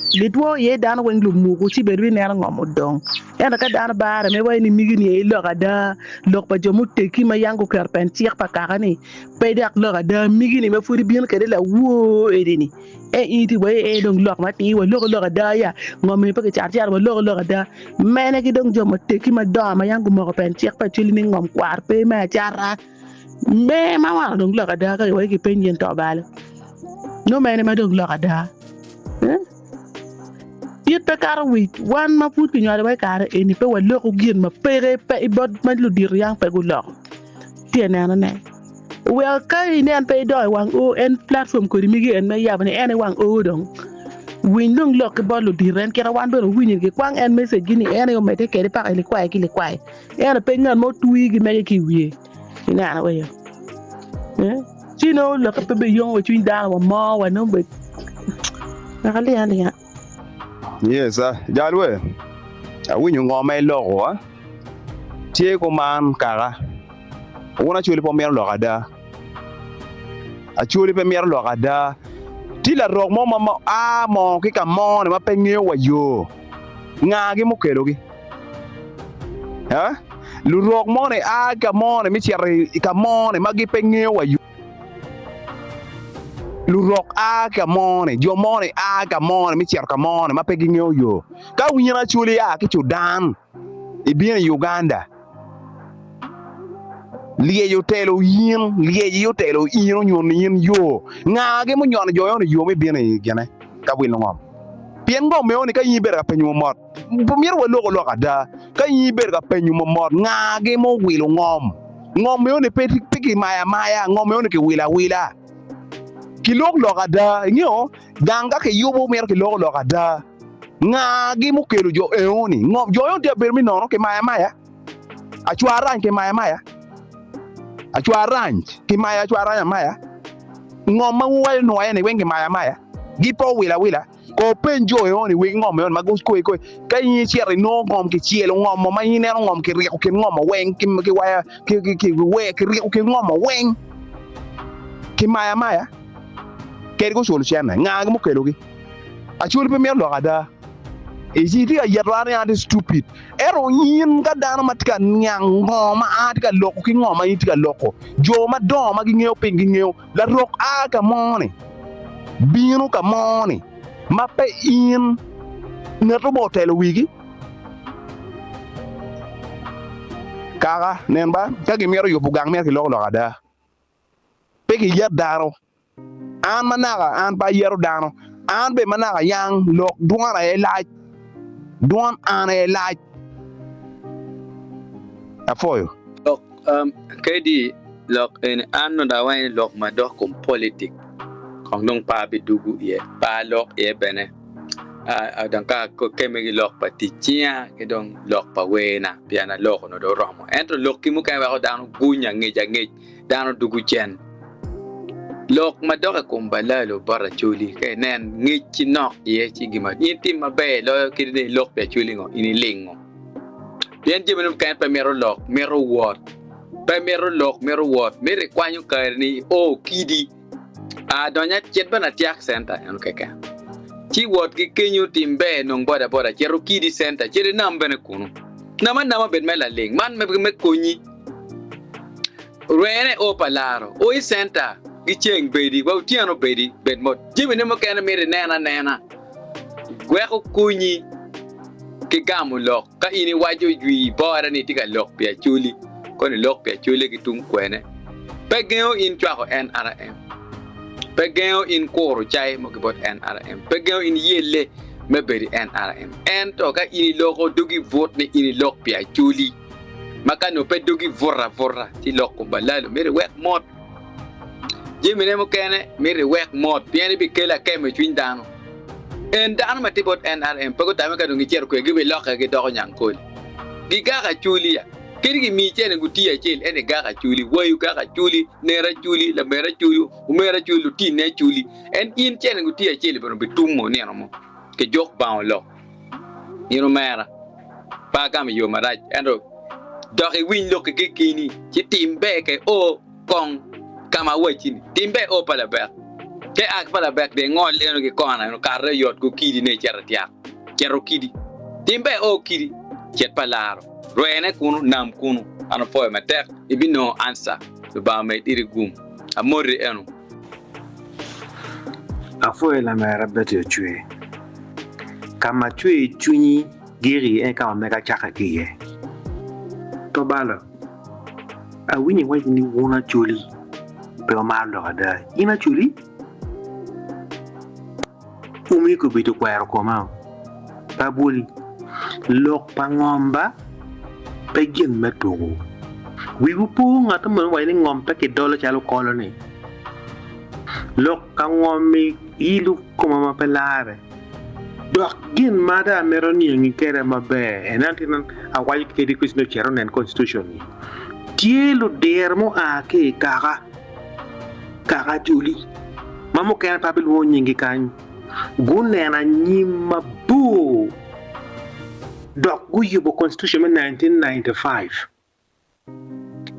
Gitwo iye dano weng lumuku ci bene bineno ngom odong. Ento ka dano bare me waco ni migi ni aye lok ada, lok pa jo muteggi ma yam guketo pen cik pa kaka-ni pe dok lok ada, migi ni ma pud ibino kwede lawor eni-ni, en in itye waci ee dong lok matir, waloko lok ada ya, ngom eni pe kicato acata, waloko lok ada. Mene ki dong jo muteggi madongo ma yam gumoko pen cik pa Acholi ni ngom kwar pe me acata. Me ma wano dong lok ada ka giwaco gipeny gin to balo. Nongo mene ma dong lok ada. It pe kato wic. Wan ma pud kinywalowa i kare eni pe waloko gin ma peke pe i bot ma ludito yang pe guloko. Tye nenone. Wek ka inen pe idok i wang oo en platform kodi migi en me yabo ni en i wang oo dong. Winy dong lok ki bot ludito en kita wan bene owinyo gikwang en message gi ni en aye omedde kede paka i likwaye ki likwaye. Ento pe ngat mo twi gi mege ki i wiye. Ineno wa yo. Eh? Ci nongo lokke pe biyongo wa cwiny dano wa mor wa nongo bed wek aling alinga. Yes, jal we, awinyo ngo ma iloko a. Tye kuman kaka, wun Acholi pe wumito lok ada. Acholi pe mito lok ada. Tye larok mo ma a moo ki ka mo-ni ma pe ngeyo wa yo. Ngagi mukelogi? Lurok mo-ni a ki ka mo-ni me cito i ka mo-ni ma gipe ngeyo wa yo. Lurok a ki ka mo-ni, jo mo-ni a ki ka mo-ni me cito ka mo-ni ma pe gingeyo yo. Ka in Acholi ia ki Cudan ibino i Uganda, lyec otelo in, lyec aye otelo in onyono in yo. Ngagi munyono jo eno yo me bino i gine ka wilo ngom? Pien ngom eno ni ka in ibedo ka penyo mot, myero walok lok ada. Ka in ibedo ka penyo mot, ngagi muwilo ngom? Ngom eno ni pe kimayo amaya, ngom eno ni kiwilo awila. Kilok lok ada, ingeyo gang ka kiyubo myero kilok lok ada. Ngagi mukelo jo eno-ni? Ngom jo eno tye abedo me nono kimayo amaya? Acwar ranc kimayo amaya? Acwar ranc kimayo acwar ranc amaya? Ngom ma wuwaco nwoya-ni weng kimayo amaya? Gipe owilo awila? Ko peny jo eno-ni wegi ngom eno-ni ma gukwe kwe. Ka in icito inongo ngom kicelo ngom mo ma in ineno ngom kiriko kin ngom-mo weng ki waya kiriko kin ngom-mo weng kimayo amaya kadi guculo cente ngagi mukelogi? Acholi pe mito lok ada. Itye ka yeto an ni an atye stupid. Ento in ka dano ma tye ka niang ngo ma an atye ka loko ki ngo ma in itye ka loko, jo madongo ma gingeyo piny gingeyo larok a ka mo ni bino ka mo ni ma pe in ngat mo otelo wigi. Kaka, nen ba, ka gimito yubo gang myero gilok lok ada. Pe giyet dano. An ma naka an pe ayeto dano, an bene ma naka yang lok dwon aye lac, dwon an aye lac. Apwoyo. Lok kadi lok eni an onongo awaco ni lok madok kom politik kong dong pe abidugu iye pe alok iye bene dong ka akemme ki lok pa tic cinga ki dong lok pa werna pien aloko onongo dong oromo ento lok ki mukene weko dano guny angec angec. dano dugo cen. Lok ma dok i kom balalo bot Acholi, ka inen ngec ci nok iye ci gin ma in tim maber loyo kadi ni ilok pi Acholi ngo in ilingo. Pien jami mukene pe mito lok, mito wot. Pe mito lok, mito wot. Mito ikwanyo kare ni o kidi. A donya cit bene atyak center eno keken. Ci wot ki kenyo tim ber nong boda boda cito kidi center cit inam bene kunu. Nam anama bed me laling man me konyi. Rwene o pa laro o i centa gi ceng bedi wa otyeno bedi bed mot. Jami ne mukene mito inen anena weko konyi ki gamo lok ka in iwaco jwi bore ni itye ka lok pi Acholi kono ilok pi Acholi ki tung kwene pe gengo in cwako NRM pe gengo in kuro cai mo ki bot NRM pe gengo in yelle me bedo i NRM ento ka in iloko dogi but ni in ilok pi Acholi. Ma ka nongo pe dogi buto abuta ci lok kom balalo myero iwek mot. Jamine mukene myero iwek mot pien ibikelo akemo i cwiny dano. En dano ma tye bot NRM pe gutame ka dong gicito kwede gibilokke gidoko nyangkole. Gigako acoli ya. Kadi gimiyi cene gutiyo acel ento igako acoli, wayo gako acoli, nera acoli, lamera acoli, omera acoli, lutinne acoli. En in cene gutiyo acel bene obitumo nino mo. Kijuk bango lok. In omera, pe agamo i yo marac, ento dok iwiny lokki kekeni, ci tim ber ka io kong ka ma awacci-ni. Tim ber io pa labek. Ka ia ki pa labek dong ingol eno ki kona eno kare oyot go kidi ne icito atyak. Cito kidi. Tim ber io kidi, cit pa laro. Rwene kunu, nam kunu. An apwoyo matek, ibinongo ansa. Lubanga omed iri gum. Amoti eno. Apwoyo lamera Betty Ocwe. Ka ma cwer cwinyi gik iye en ka ma mega cakke ki iye. To balo, awinyo iwaco ni wun Acholi pe wumaro lok ada. In Acholi? Umi kobedo kwero koma. Pe abwoli. Lok pa ngom ba pe gin me tuku. Wiwu po ngat mo owaco ni ngom pe kidolo calo kolo-ni? Lok ka ngom-mi yilo koma ma pe larre. Dok gin ma dong amito niangi kwede maber en aye ni awaco kadi ni ocit onen constitution-ni. Tye ludiro mua ki i kaka. Kaka Acholi, ma mukene pe abilwongo nyinggi kany, guneno anyim mabor dok guyubo Constitution me 1995.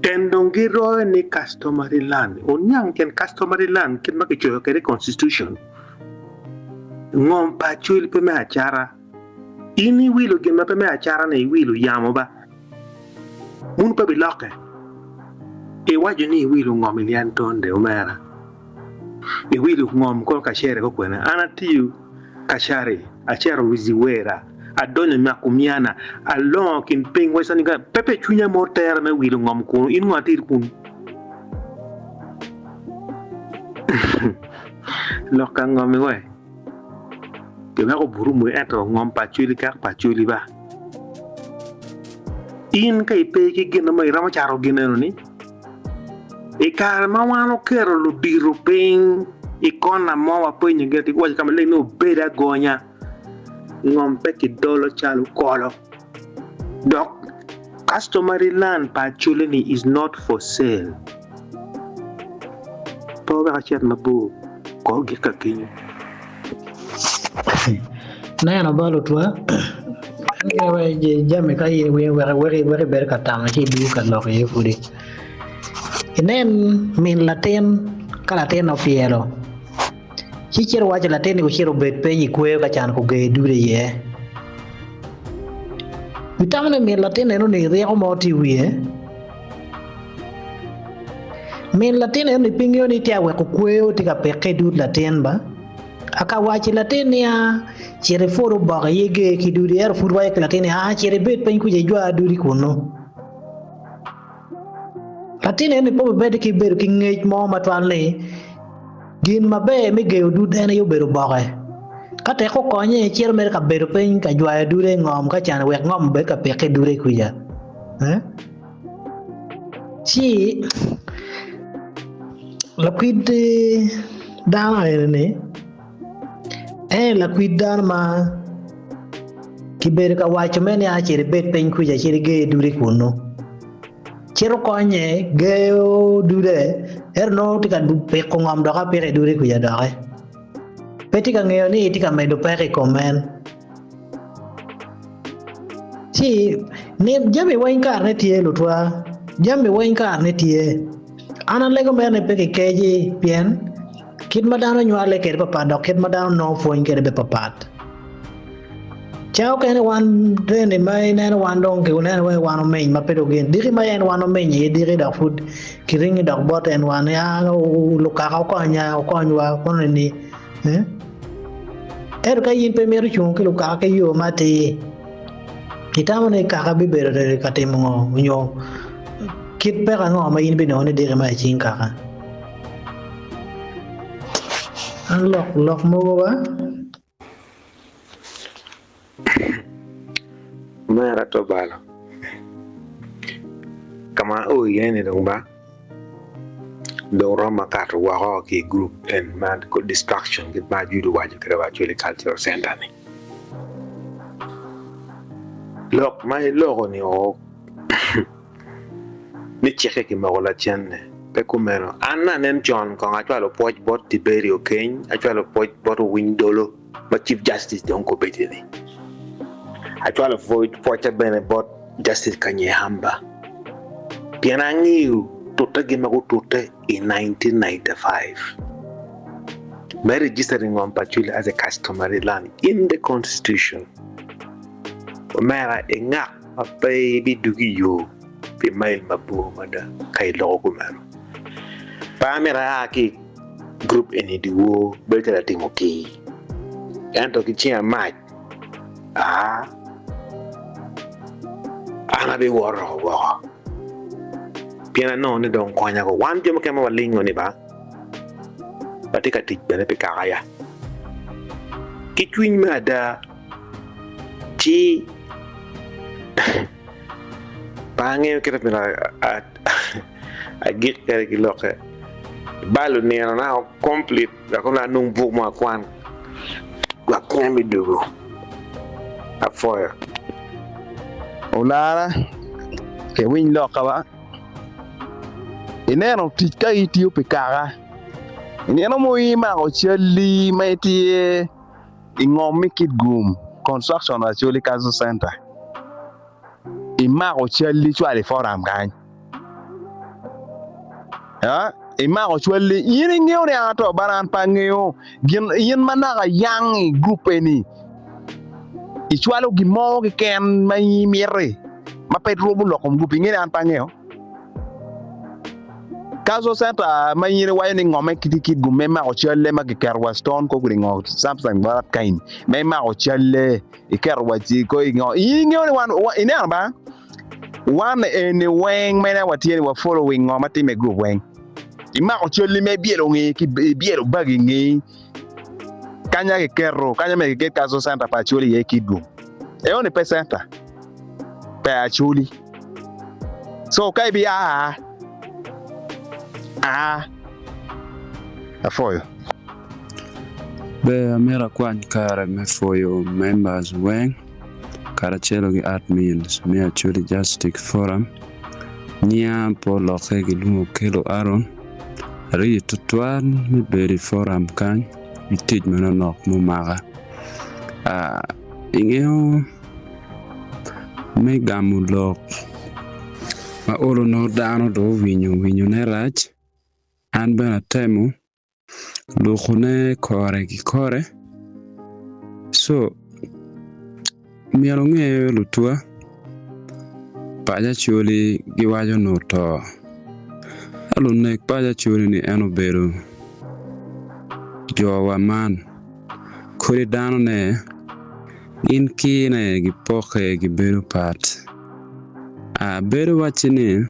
En dong giroyo ni customary land. Wuniang tyen customary land kit ma kicoyo kwede i constitution. Ngom pa Acholi pe me acata. In iwilo gin ma pe me acata-ni, iwilo yamo ba. Munu pe bilokke. Iwaco ni iwilo ngom i Lyantonde, omera. Iwilo ngom kono kacere ko kwene. An atiyo Kacari, acito Wiziwera, adonyo Nyakumyana, alongo kin piny Western Uganda. Pe pe cwinya mo tera me wilo ngom kunu. In ngo atidi kunu? Lok ka ngom-mi we. Giweko butu mui ento ngom pa Acholi kak pa Acholi ba. In ka ipe ki gin mo iromo cato gin eno ni. I kare ma wan oketo ludito piny i kona mo wapenyogi atir waco ka maleng ni wubed agonya, ngom pe kidolo calo kolo dok customary land pa Acholi ni is not for sale. Pe wuwek acit mabor, kor gik ka kenyo. Neno ba lutwa, jami ka in wek ibedo ka tamo ci idwogo ka lok iye pudi. Inen min latin ka latin opyelo ci cito waco latin ni ocit obed piny i kweyo ka can oger dude iye. Itamo ni min latin eno ni ryeko mo tye i wiye? Min latin eno ni pe ngeyo ni tye ka weko kweyo tye ka pike i dud latin ba? Aka waco latin niya, Cit ipwod oboke iye ger ki dudi, ento pud waco ki latin ni, Aa, cit ibed piny kuca ijwa dudi kunnu. Latin eni pe obibedde ki bedo ki ngec mo matwal ni gin maber me geyo dud en aye obedo oboke. Ka tek okonye, cito mere ka bedo piny ka jwayo dude i ngom ka can wek ngom obed ka pike i dude kuca. Eh? Ci lakwid dano eni-ni en lakwid dano ma kibedo ka waco mere ni a cit ibed piny kuca cit iger dudi kunnu cit okonye geyo dude ento nongo tye ka piko ngom dok apika i dude kuca doki pe tye ka ngeyo ni tye ka medo peko i kom en. Ci jami weng karene tye lutwa, jami weng karene tye. An alego mere ni pe kikeci pien kit ma dano nywale kwede papat dok kit ma dano nongo pwony kwede bene papat. Ca okene wan bene ma ineno wan dong kineno wai wan omeny ma pe dong gin diki ma en wan omeny iye diki dok pud kiringi dok bot en wan ni aa lukaka okonya okonywa kono ni Ento ka in pe imito cungo ki lukaka ki yo ma atir, itamo ni kaka bibedo ka timo ngo nyo kit peko ango ma in ibinongo ni diki ma i cing kaka? An lok lok mogo ba. Omera to balo ka ma ao iye ni dong ba dong romo akato woko ki i gurup en ma distraction kit ma Jude owaco kwede wa Acholi Cultural Center ni lok ma iloko ni oo ni cikke kimoko lacenne pe kumeno an anen con kong acwalo pwoc bot Tiberio Okeny acwalo pwoc bot Owiny Dolo ma Chief Justice dong kobeddi-ni. Acwalo pwocca bene bot Justice Kanyehamba pien angeyo tuttegi ma gutute i 1995 me registering ngom pa Acholi as a customary land in the constitution. Omera ingak ma pe ibidugo i yo pi mail mabor mada ka iloko kumeno. Pe amito aa ki i gurup eni dyewor bedo calo atimo kir ento ki cinga mac aa an abiwoto woko pien anongo ni dong konya ko wan jo mukene ma walingo ni ba watye ka tic bene pi kaka ya ki cwiny me ada ci pe angeyo kit ma myero agik kwede ki lokke. Ibalo ninona o complete wek onongo anong buk mo akwan wek konya me dwogo. Apwoyo. Olara, iwiny lokka ba. Ineno tic ka itiyo pi kaka. I nino mo imako calli ma itye i ngom me Kitgum Construction Acholi Cultural Center, imako calli icwalo i forum kany. Imako cwalli, in ingeyo ni an ato bana an pe angeyo gin in ma naka yang i gurup eni icwalo gin mo keken ma in imiti ma pe romo lok kom gurup ingeyo ni an pe angeyo. Cultural center ma in iwaco ni ngome tye ki gum me mako calle ma kiketo wa stone ko kodi ngo something like that kind me mako calle iketo wa ci ko ingo in ingeyo ni wan ineno ba wan eni weng mene watye ni wa following ngo ma timme i group weng imako calli ma ibyelo nge ki ibyelo bag i ngeyi kanya kiketo kanya me kiket cultural center pa Acholi iye Kitgum eno ni pe center pe Acholi so ka ibi a a apwoyo. Ber amito akwany kare me pwoyo members weng karacelo ki admins me Acholi Justice Forum. Nyinga pe olokke gilwongo Okello Aaron. Ariyo tutwal me bedo i forum kany ki tic manonok mumaka. Ingeyo me gamo lok ma olo nongo dano dong owinyo winyone rac, an bene atemo lukone kore ki kore. Co myero wunge lutwa paco Acholi giwaco ni oto ento lunek paco Acholi ni en obedo jowa man kodi danone gin kine gipoke gibedo pat bedo wacci ni.